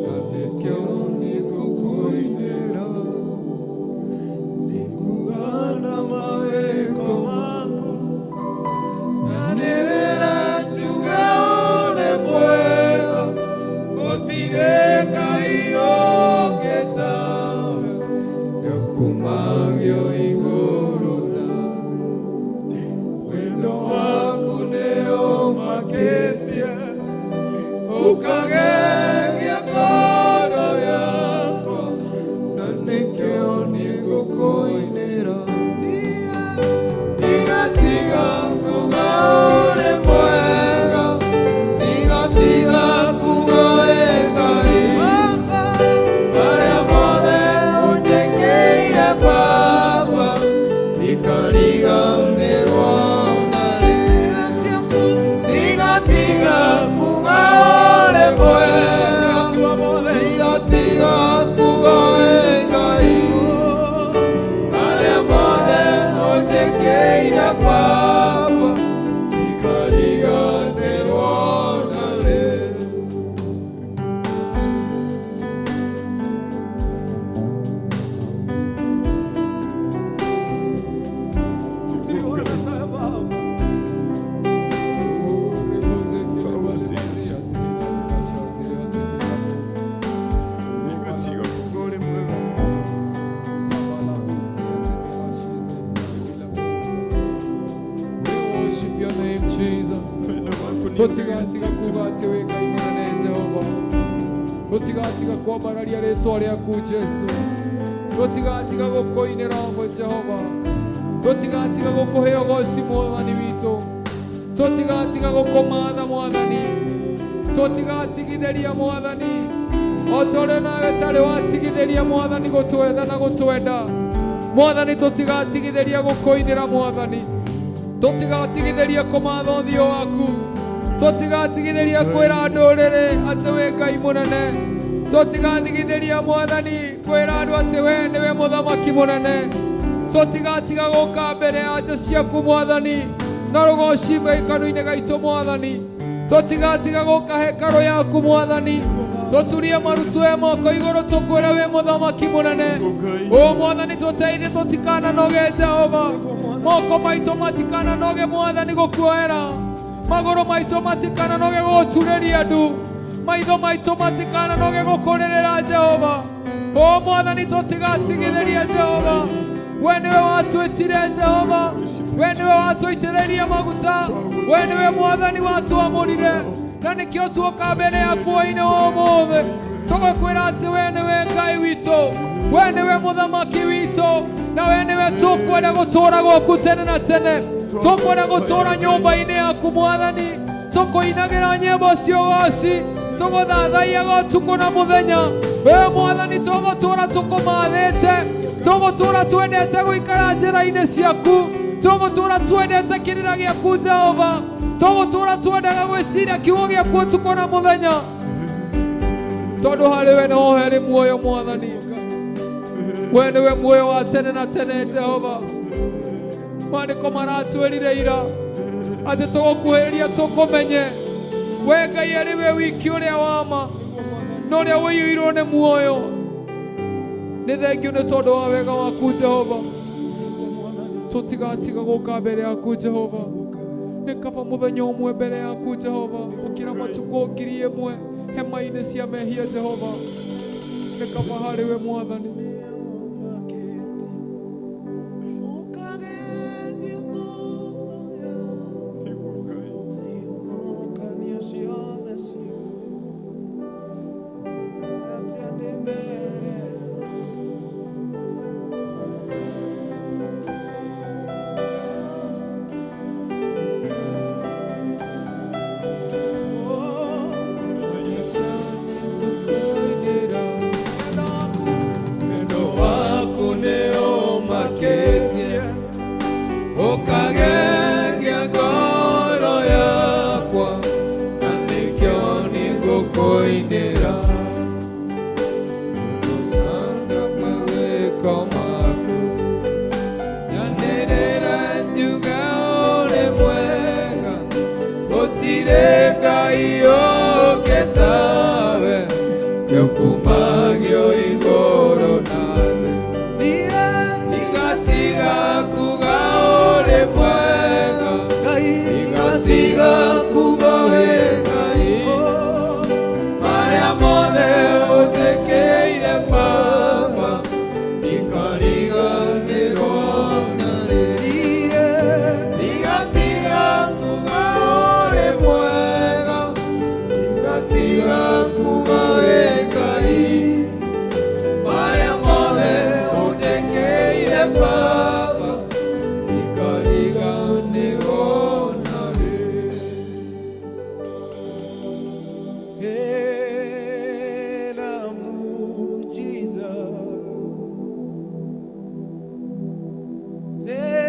Na nĩkĩo nĩngũkũinĩra. Nĩngugana mawĩko maku na nĩrĩra njuge ũrĩ mwega gũtirĩ Ngai ũngĩ tawe Kumagio igũrũ na wendo waku nĩũmakĩtie ũkagengia ngoro yakwa na nĩkĩo nĩngũkũinĩra. Ndigatiga kuga ũrĩ mwega, ndigatiga kuga wĩ Ngai. Marĩa mothe ũnjĩkĩire Baba, ndikariganĩrwo narĩ. Ndigatiga kuga ũrĩ mwega, ndigatiga kuga wĩ Ngai. Marĩa mothe ũnjĩkĩire Baba, ndikariganĩrwo narĩ. Gũtirĩ ũhana tawe Baba. Ndigatiga kuga ũrĩ mwega. We worship your name, Jesus. Wendo waku nĩ Tũtigatiga kuga atĩ wĩ Ngai mũnene Jehova. Tũtigatiga kwambararia rĩtwa rĩaku Jesu. Tũtigatiga gũkũinĩra we Jehova. Tũtigatiga gũkũhe ũgoci Mwathani witũ. Tũtigatiga gũkũmatha Mwathani. Tũtigatigithĩria Mwathani. O ta ũrĩa nawe tarĩ watigithĩria Mwathani gũtwetha na gũtwenda. Mwathani tũtigatigithĩria gũkũinĩra Mwathani. Tũtigatigithĩria kũmatha ũthiũ waku. Tũtigatigithĩria kwĩra ndũrĩrĩ atĩ wĩ Ngai mũnene. Tũtigatigithĩria Mwathani kwĩra andũ atĩ we nĩwe mũthamaki mũnene. Tũtigatiga gũka mbere ya nja ciaku Mwathani na rũgoci kanua-inĩ gaitũ Mwathani. Tũtigatiga gũka hekarũ yaku Mwathani. Tũturie maru tuoye moko igũrũ tũkwĩre wĩ mũthamaki mũnene. O Mwathani tũteithie tũtikananoge Jehova. Moko maitũ matikananoge Mwathani gũkuoera. Magũrũ maitũ matikananoge gũgũturĩria ndu. Maitho maitũ matikananoge gũkũrĩrĩra Jehova. O Mwathani tũtigatigithĩria Jehova. We nĩwe watwĩtire Jehova. We nĩwe watũitĩrĩria maguta. We nĩwe Mwathani watwamũrire. Na nĩkĩo tuoka mbere yaku hwaĩ-inĩ wa ũmũthĩ. Tũgakwĩra atĩ we nĩwe Ngai witũ. We nĩwe mũthamaki witũ. Na we nĩwe tũkwenda gũtũũra gwaku tene na tene. Tũkwenda gũtũũra nyũmba-inĩ yaku Mwathani. Tũkũinagĩra nyĩmbo cia ũgoci. Tũgũthathaiyaga ũtukũ na mũthenya. We Mwathani tũgũtũũra tũkũmathĩte. Tũgũtũũra twendete gũikara njĩra-inĩ ciaku. Tũgũtũũra twendete kĩrĩra gĩaku Jehova. Tũgũtũũra twendaga gwĩciria kiugo gĩaku ũtukũ na mũthenya. Tondũ harĩ we nĩho harĩ muoyo Mwathani. We nĩwe muoyo wa tene na tene Jehova. Maandĩko maratwĩrire ira atĩ tũgũkuhĩrĩria tũkũmenye. We Ngai arĩ we wiki ũrĩa wa ma na ũrĩa ũiyũirwo nĩ muoyo. Nĩ thengio nĩ tondũ wa wega waku Jehova. Tũtigatiga gũka mbere yaku Jehova. Nĩ kaba mũthenya ũmwe mbere yaku Jehova gũkĩra matukũ 1,000 hema-inĩ cia mehia Jehova. Nĩ kaba harĩ we Mwathani. Ũkagengia ngoro yakwa ihuhũkanio ciothe ciume atĩa ndĩ mbere yaku. Oh, wendo waku, wendo Gũtirĩ Ngai ũngĩ tawe, nĩũkumagio igũrũ na thĩ. Ndigatiga kuga ũrĩ mwega, ndigatiga kuga wĩ Ngai. Marĩa mothe ũnjĩkĩire Baba, ndikariganĩrwo narĩ. Ndigatiga kuga ũrĩ mwega, ndigatiga kuga wĩ Ngai. Marĩa mothe ũnjĩkĩire Baba, ndikariganĩrwo narĩ. Tena muujiza,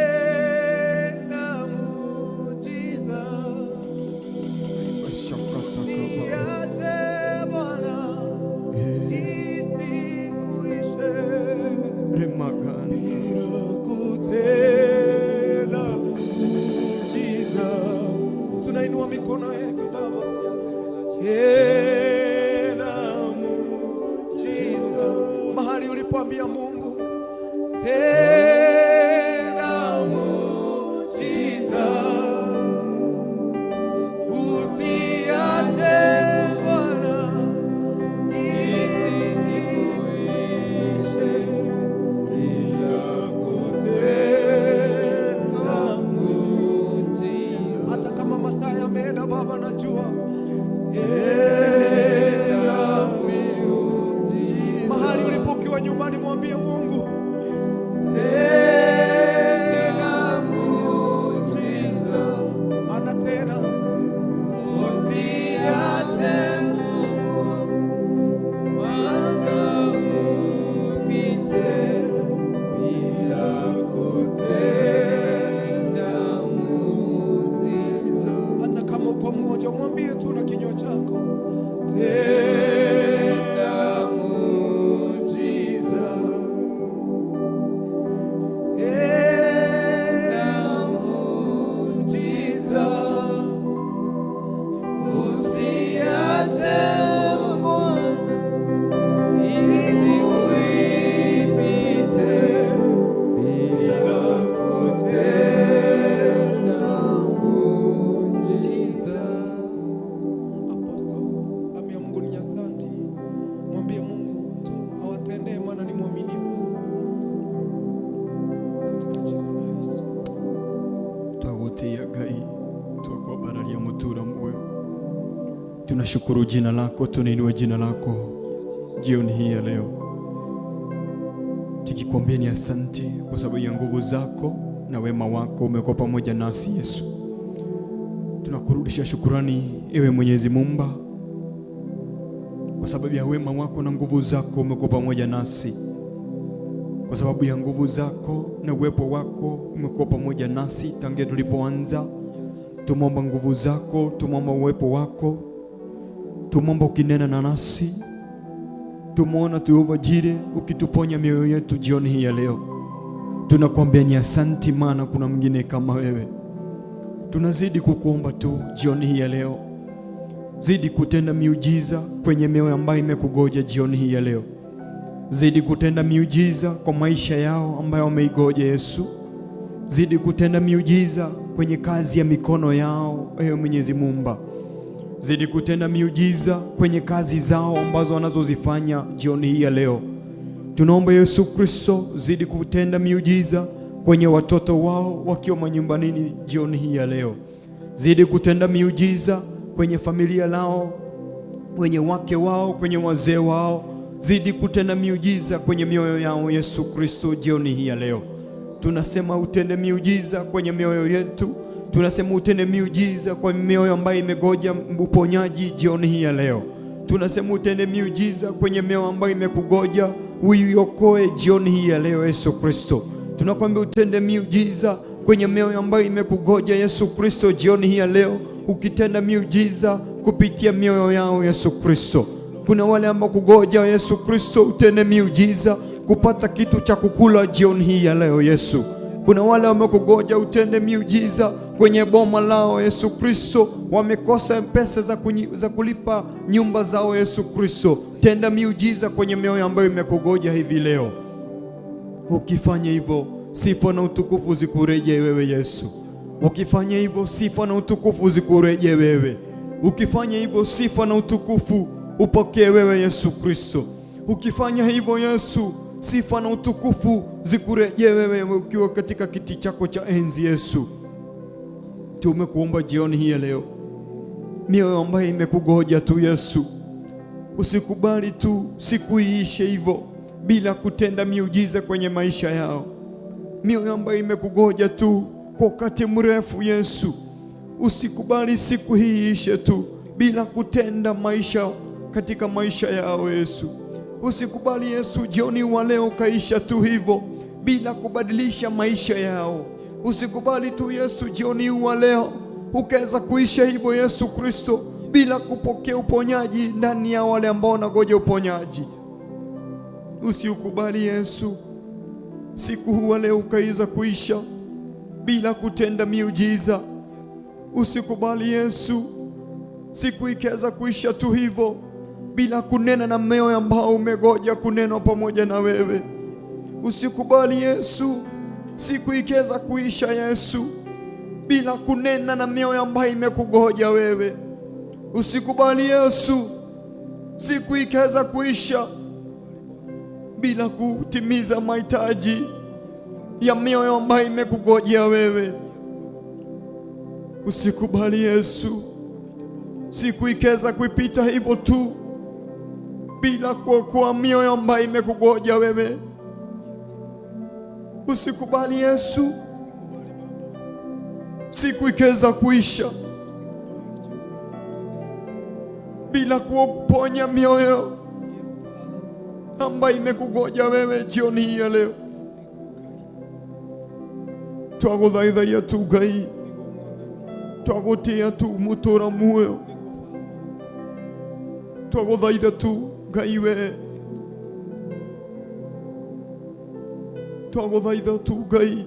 tena muujiza, usiache Bwana isikuishe, kutenda muujiza. Tunainua mikono yetu Baba, tena muujiza, mahali ulipoambia Mungu tena muujiza, usiache Bwana isikuishe, bila kutenda muujiza. Hata kama masaa yameenda Baba, najua tena muujiza. Mahali ulipokiwa nyumbani, mwambie Mungu tena muujiza, ana tena usiache Mungu Mwanga upite bila kutenda muujiza. Hata kama uko mgonjwa, mwambie tu na kinywa chako tena muujiza, tena muujiza, usiache Bwana Isikuipite bila kutenda muujiza. Apostle, ambia Mungu ni asante. Mwambie Mungu tu awatendee, maana ni mwaminifu. Katika jina la Yesu. Twagutia Ngai, twakwambararia mutura muoyo. Tunashukuru jina lako, tunainua jina lako jioni hii ya leo, tukikwambia ni asante kwa sababu ya nguvu zako na wema wako umekuwa pamoja nasi Yesu. Tunakurudisha shukurani ewe Mwenyezi Muumba, kwa sababu ya wema wako na nguvu zako umekuwa pamoja nasi, kwa sababu ya nguvu zako na uwepo wako umekuwa pamoja nasi tangia tulipoanza. Tumeomba nguvu zako, tumeomba uwepo wako, tumeomba ukinena na nasi, tumeona Jehova Jireh ukituponya mioyo yetu jioni hii ya leo. Tunakwambia ni asanti, maana kuna mwingine kama wewe. Tunazidi kukuomba tu jioni hii ya leo, zidi kutenda miujiza kwenye mioyo ambayo imekugoja jioni hii ya leo. Zidi kutenda miujiza kwa maisha yao ambayo wameigoja Yesu. Zidi kutenda miujiza kwenye kazi ya mikono yao, ewe Mwenyezi Muumba. Zidi kutenda miujiza kwenye kazi zao ambazo wanazozifanya jioni hii ya leo. Tunaomba Yesu Kristo, zidi kutenda miujiza kwenye watoto wao wakiwa manyumbanini jioni hii ya leo. Zidi kutenda miujiza kwenye familia lao, kwenye wake wao, kwenye wazee wao. Zidi kutenda miujiza kwenye mioyo yao Yesu Kristo jioni hii ya leo. Tunasema utende miujiza kwenye mioyo yetu. Tunasema utende miujiza kwa mioyo ambayo imegoja uponyaji jioni hii ya leo. Tunasema utende miujiza kwenye mioyo ambayo imekugoja uiokoe jioni hii ya leo Yesu Kristo. Tunakwambia utende miujiza kwenye mioyo ambayo imekugoja Yesu Kristo jioni hii ya leo, ukitenda miujiza kupitia mioyo yao Yesu Kristo. Kuna wale ambao kugoja Yesu Kristo utende miujiza kupata kitu cha kukula jioni hii ya leo Yesu. Kuna wale wamekugoja utende miujiza kupata kwenye boma lao Yesu Kristo, wamekosa pesa za kulipa nyumba zao Yesu Kristo. Tenda miujiza kwenye mioyo ambayo imekugoja hivi leo. Ukifanya hivyo, sifa na utukufu zikurejee wewe Yesu. Ukifanya hivyo, sifa na utukufu zikurejee wewe. Ukifanya hivyo, sifa na utukufu upokee wewe Yesu Kristo. Ukifanya hivyo Yesu, sifa na utukufu zikurejee wewe ukiwa katika kiti chako cha enzi Yesu. Tumekuomba jioni hii ya leo, mioyo ambayo imekugoja tu Yesu, usikubali tu siku iishe hivyo bila kutenda miujiza kwenye maisha yao. Mioyo ambayo imekugoja tu kwa wakati mrefu Yesu, usikubali siku hii iishe tu bila kutenda maisha katika maisha yao Yesu. Usikubali Yesu jioni wa leo kaisha tu hivyo bila kubadilisha maisha yao. Usikubali tu Yesu jioni wa leo ukaweza kuisha hivyo Yesu Kristo bila kupokea uponyaji ndani ya wale ambao wanagoja uponyaji. Usiukubali Yesu siku huwa leo ukaweza kuisha bila kutenda miujiza. Usikubali Yesu siku ikaweza kuisha tu hivyo bila kunena na mioyo ambao umegoja kunenwa pamoja na wewe. Usikubali Yesu siku ikaweza kuisha Yesu bila kunena na mioyo ambayo imekugoja wewe. Usikubali Yesu siku ikaweza kuisha bila kutimiza mahitaji ya mioyo ambayo imekugojea wewe. Usikubali Yesu siku ikaweza kuipita hivyo tu bila kuokoa mioyo ambayo imekugoja wewe. Usikubali Yesu siku ikaweza kuisha bila kuponya mioyo ambayo imekugoja wewe jioni hii ya leo. Twaguthaithaia tu Ngai, twagutia tu mutura muoyo, twaguthaitha tu Ngai we, twaguthaitha tu Ngai,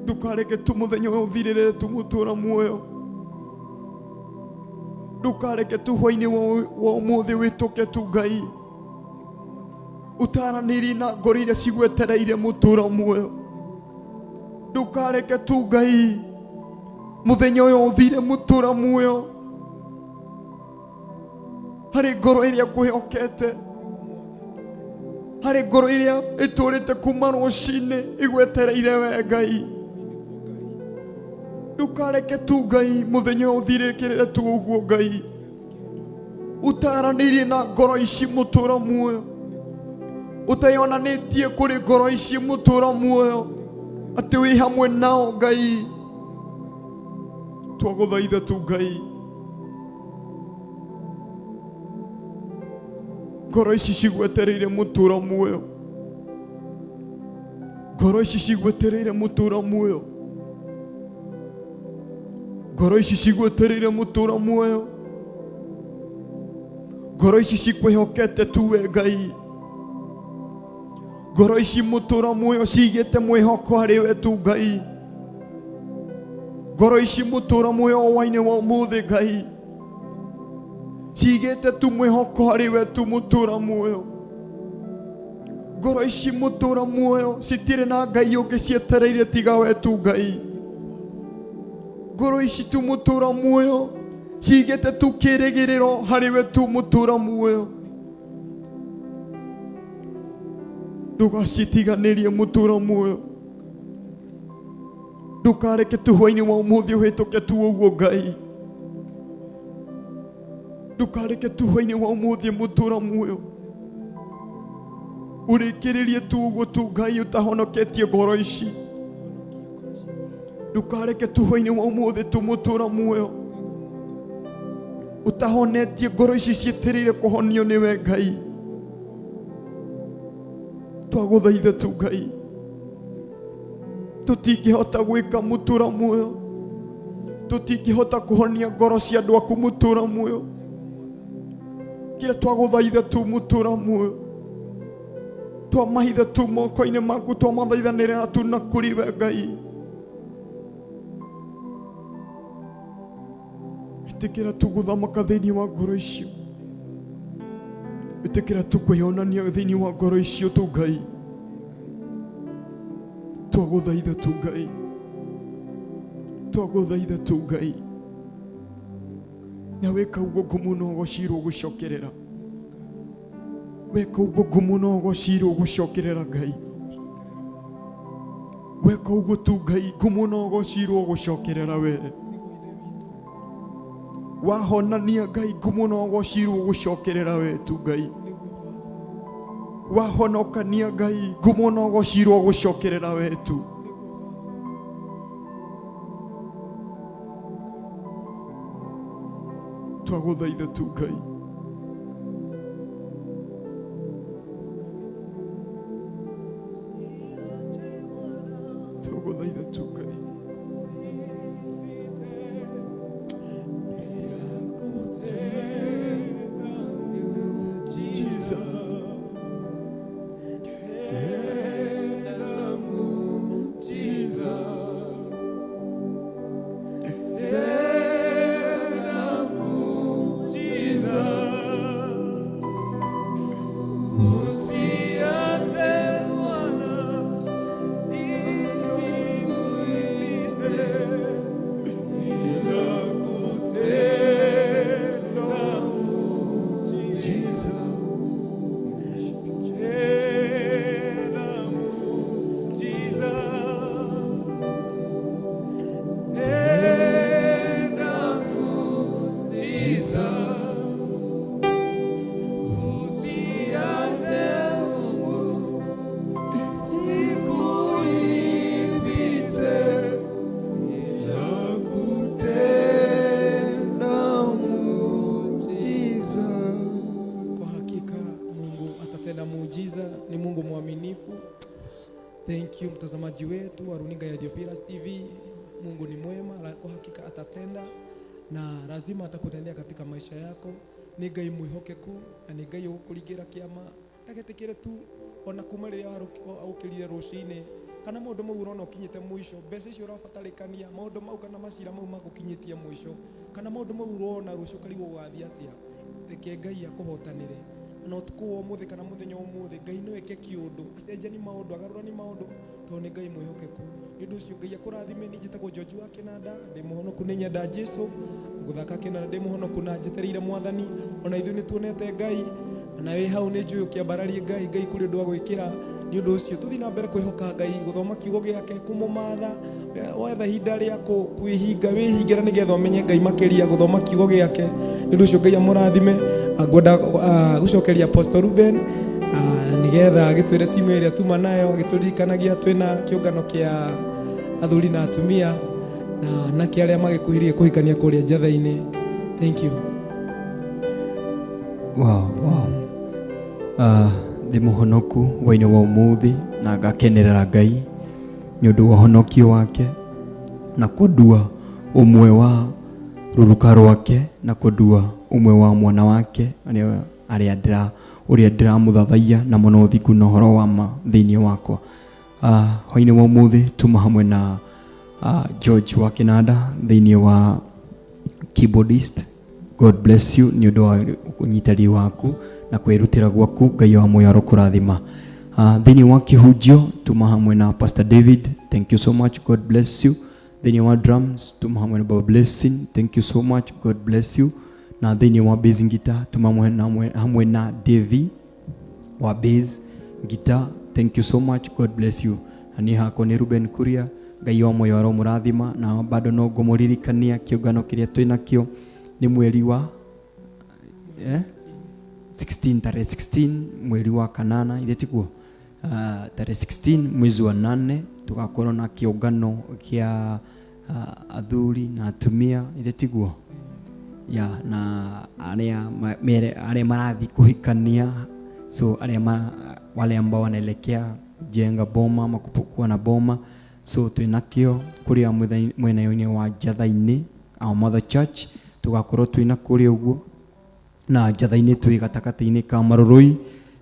ndukareke tu muthenya uyu uthirire tu mutura muoyo, ndukareke tu hwaini wa umuthi wituke tu Ngai utaranĩirie na ngoro iria cigwetereire mũtũra muoyo. Ndukareke tu Ngai mũthenya ũyũ ũthire mũtũra muoyo harĩ ngoro ĩrĩa ngwĩhokete, harĩ ngoro ĩrĩa ĩtũrĩte kuma rũcinĩ ĩgwetereire we Ngai. Ndukareke tu Ngai mũthenya ũyũ ũthirĩkĩrĩre tu ũguo Ngai utaranĩirie na ngoro ici mũtũra muoyo, utayonanĩtie kũrĩ ngoro ici mũtũra muoyo atĩ wĩ hamwe nao Ngai. Twagũthaitha tu Ngai, ngoro ici cigwetereire mũtũra muoyo, ngoro ici cigwetereire mũtũra muoyo, ngoro ici cigwetereire mũtũra muoyo, ngoro ici cikwĩhokete tu we Ngai, ngoro ici mũtũra muoyo cigĩte mwĩhoko harĩ we tu Ngai, ngoro ici mũtũra muoyo hwainĩ wa ũmũthĩ Ngai cigĩte tu mwĩhoko harĩ we tu mũtũra muoyo, ngoro ici mũtũra muoyo citirĩ na Ngai ũngĩ cietereire tiga we tu Ngai, ngoro ici tu mũtũra muoyo cigĩte tu kĩrĩgĩrĩro harĩ we tu mũtũra muoyo. Ndũgacitiganĩrie mũtũra muoyo, ndukareke tu hwainĩ wa ũmũthĩ ũhĩtũke tu ũguo Ngai, ndukareke tu hwainĩ wa ũmũthĩ mũtũra muoyo ũrĩkĩrĩrie tu ũguo tu Ngai ũtahonoketie ngoro ici. Ndukareke tu hwainĩ wa ũmũthĩ tu mũtũra muoyo ũtahonetie ngoro ici cietereire kũhonio nĩwe Ngai. Twagũthaitha tu Ngai, tũtingĩhota gwĩka mũtũra muoyo, tũtingĩhota kũhonia ngoro cia andũ aku mũtũra muoyo, kĩrĩa twagũthaitha tu mũtũra muoyo Twamahitha tu moko-inĩ maku, twamathaithanĩrĩra tu na kũrĩ we Ngai. Ĩtĩkĩra tu gũthamaka thĩinĩ wa ngoro icio, ĩtĩkĩra tu kwĩyonania thĩinĩ wa ngoro icio tu Ngai. Twagũthaitha tu Ngai, twagũthaitha tu Ngai, na wĩka ũguo ngumo no ũgocirwo gũcokerera, weka ũguo ngumo no ũgocirwo gũcokerera Ngai, weka ũguo tu Ngai ngumo no ũgocirwo gũcokerera we. Wahonania Ngai ngumo no ũgocirwo gũcokerera we tu Ngai, wahonokania Ngai ngumo no ũgocirwo gũcokerera we tu. Twagũthaitha tu Ngai. Twagũthaitha tu Ngai. Kwa hakika Mungu atatenda muujiza, ni Mungu mwaminifu. Thank you mtazamaji wetu wa runinga ya Theophilus TV. Mungu ni mwema, kwa hakika atatenda na lazima atakutendea katika maisha yako. Nĩ Ngai mwĩhokeku na nĩ Ngai ũgũkũringĩra kĩama. Ndagetikĩre tu ona kuma rĩrĩa ũkĩrire rũcinĩ, kana maũndũ mau ũrona ũkinyĩte mũico, mbeca icio ũrabatarĩkania, maũndũ mau kana macira mau magũkinyĩtie mũico, kana maũndũ mau ũrona rũciũ ũkarigwo gũgathiĩ atĩa, reke Ngai akũhotanĩre. Na ũtukũ wa ũmũthĩ kana mũthenya wa ũmũthĩ, Ngai no eke kĩũndũ, acenjanie maũndũ, agarũranie maũndũ, tondũ nĩ Ngai mwĩhokeku. Nĩ ũndũ ũcio Ngai akũrathime. Niĩ njĩtagwo George wa Kĩnanda, ndĩ mũhonoku, nĩ nyenda Jesu, ngũthaka kĩnanda, ndĩ mũhonoku na njetereire Mwathani. Ona ithuĩ nĩ tuonete Ngai, na wĩ hau nĩ njũĩ ũkĩambararie Ngai, Ngai kũrĩ ũndũ wa gwĩkĩra. Nĩ ũndũ ũcio tũthiĩ na mbere kwĩhoka Ngai, gũthoma kiugo gĩake, kũmũmatha, wetha ihinda rĩa kwĩhinga, wĩhingĩra nĩgetha ũmenye Ngai makĩria, gũthoma kiugo gĩake. Nĩ ũndũ ũcio Ngai amũrathime. Ngwenda gũcokeria Apostle Ruben nĩgetha agĩtwĩre timu ĩrĩa tuma nayo, agĩtũririkanagia twĩna kĩũngano kĩa athuri na atumia na anake arĩa magĩkuhĩrĩirie kũhikania kũrĩa Njatha-inĩ. Thank you. Wow. Ndĩ mũhonoku hwainĩ wa ũmũthĩ na ngakenerera Ngai nĩ ũndũ wa ũhonokio wake na kũndua ũmwe wa rũruka rwake na kũndua ũmwe wa mwana wake ũrĩa ndĩramũthathaiya na mũno ũthingu na ũhoro wa ma thĩinĩ wakwa. Hwainĩ wa ũmũthĩ tuma hamwe na George wa Kĩnanda thĩinĩ wa keyboardist. God bless you nĩ ũndũ wa ũnyitanĩri waku na kwĩrutĩra gwaku. Ngai wa muoyo arokũrathima. Thĩinĩ wa kĩhunjio tuma hamwe na Pastor David, thank you so much, God bless you. Thĩinĩ wa drums tuma hamwe na Baba Blessing, thank you so much, God bless you. Na thĩinĩ wa bass guitar tuma hamwe na Davy wa bass guitar, thank you so much, God bless you. Na niĩ hakwa nĩ Ruben Kuria, Ngai wa muoyo aromũrathima. Na bado no ngũmũririkania kĩũngano kĩrĩa twĩnakĩo nĩ mweri wa 16, tarehe 16 mweri wa kanana, ithe tiguo? Tarehe 16 mwezi wa 8 tugakorwo na kĩũngano kĩa athuri na atumia, ithe tiguo? Ya, na arĩa marathiĩ kũhikania, so arĩa wale ambao wanaelekea kujenga boma ama kuwa na boma, so twĩnakĩo kũrĩa mwena-inĩ wa Njatha-inĩ, our mother church, tugakorwo twĩna kũrĩa ũguo na Njatha-inĩ twĩ gatagatĩ-inĩ ka Marũrũi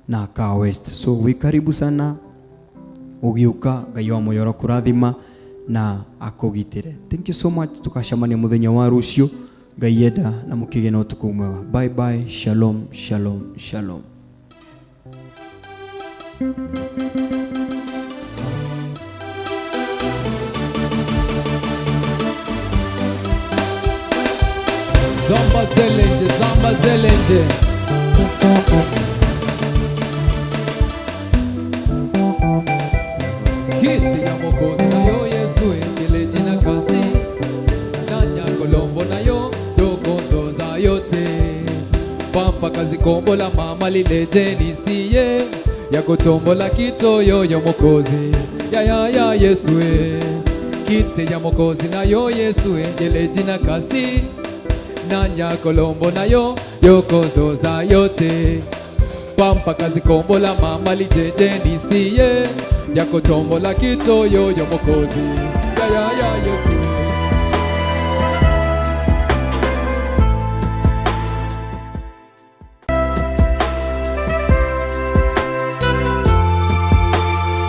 Na Kaa West. So wĩ karibu sana ũgĩũka. Ngai wa moyo kũrathima na akũgitĩre. Thank you so much. Tukacemania mũthenya wa rũciũ Ngai yenda, na mũkĩgĩe na ũtukũ mwega. Bye bye. Shalom, shalom, shalom. Zamba zelenje, zamba zelenje. Kiti ya Mwokozi nayo Yesu ingeleji na kasi na Nyakolombo nayo tokonzoza yote pampa kazi kombola mama lileje nisiye yakotombola kitoyo yo Mwokozi ya ya ya Yesu e. Kiti ya Mwokozi nayo Yesu ingeleji na kasi na Nyakolombo nayo yokonzoza yote pampa kazi kombola mama lijeje nisiye yakotombola kitoyo yo Mwokozi ya ya ya Yesu.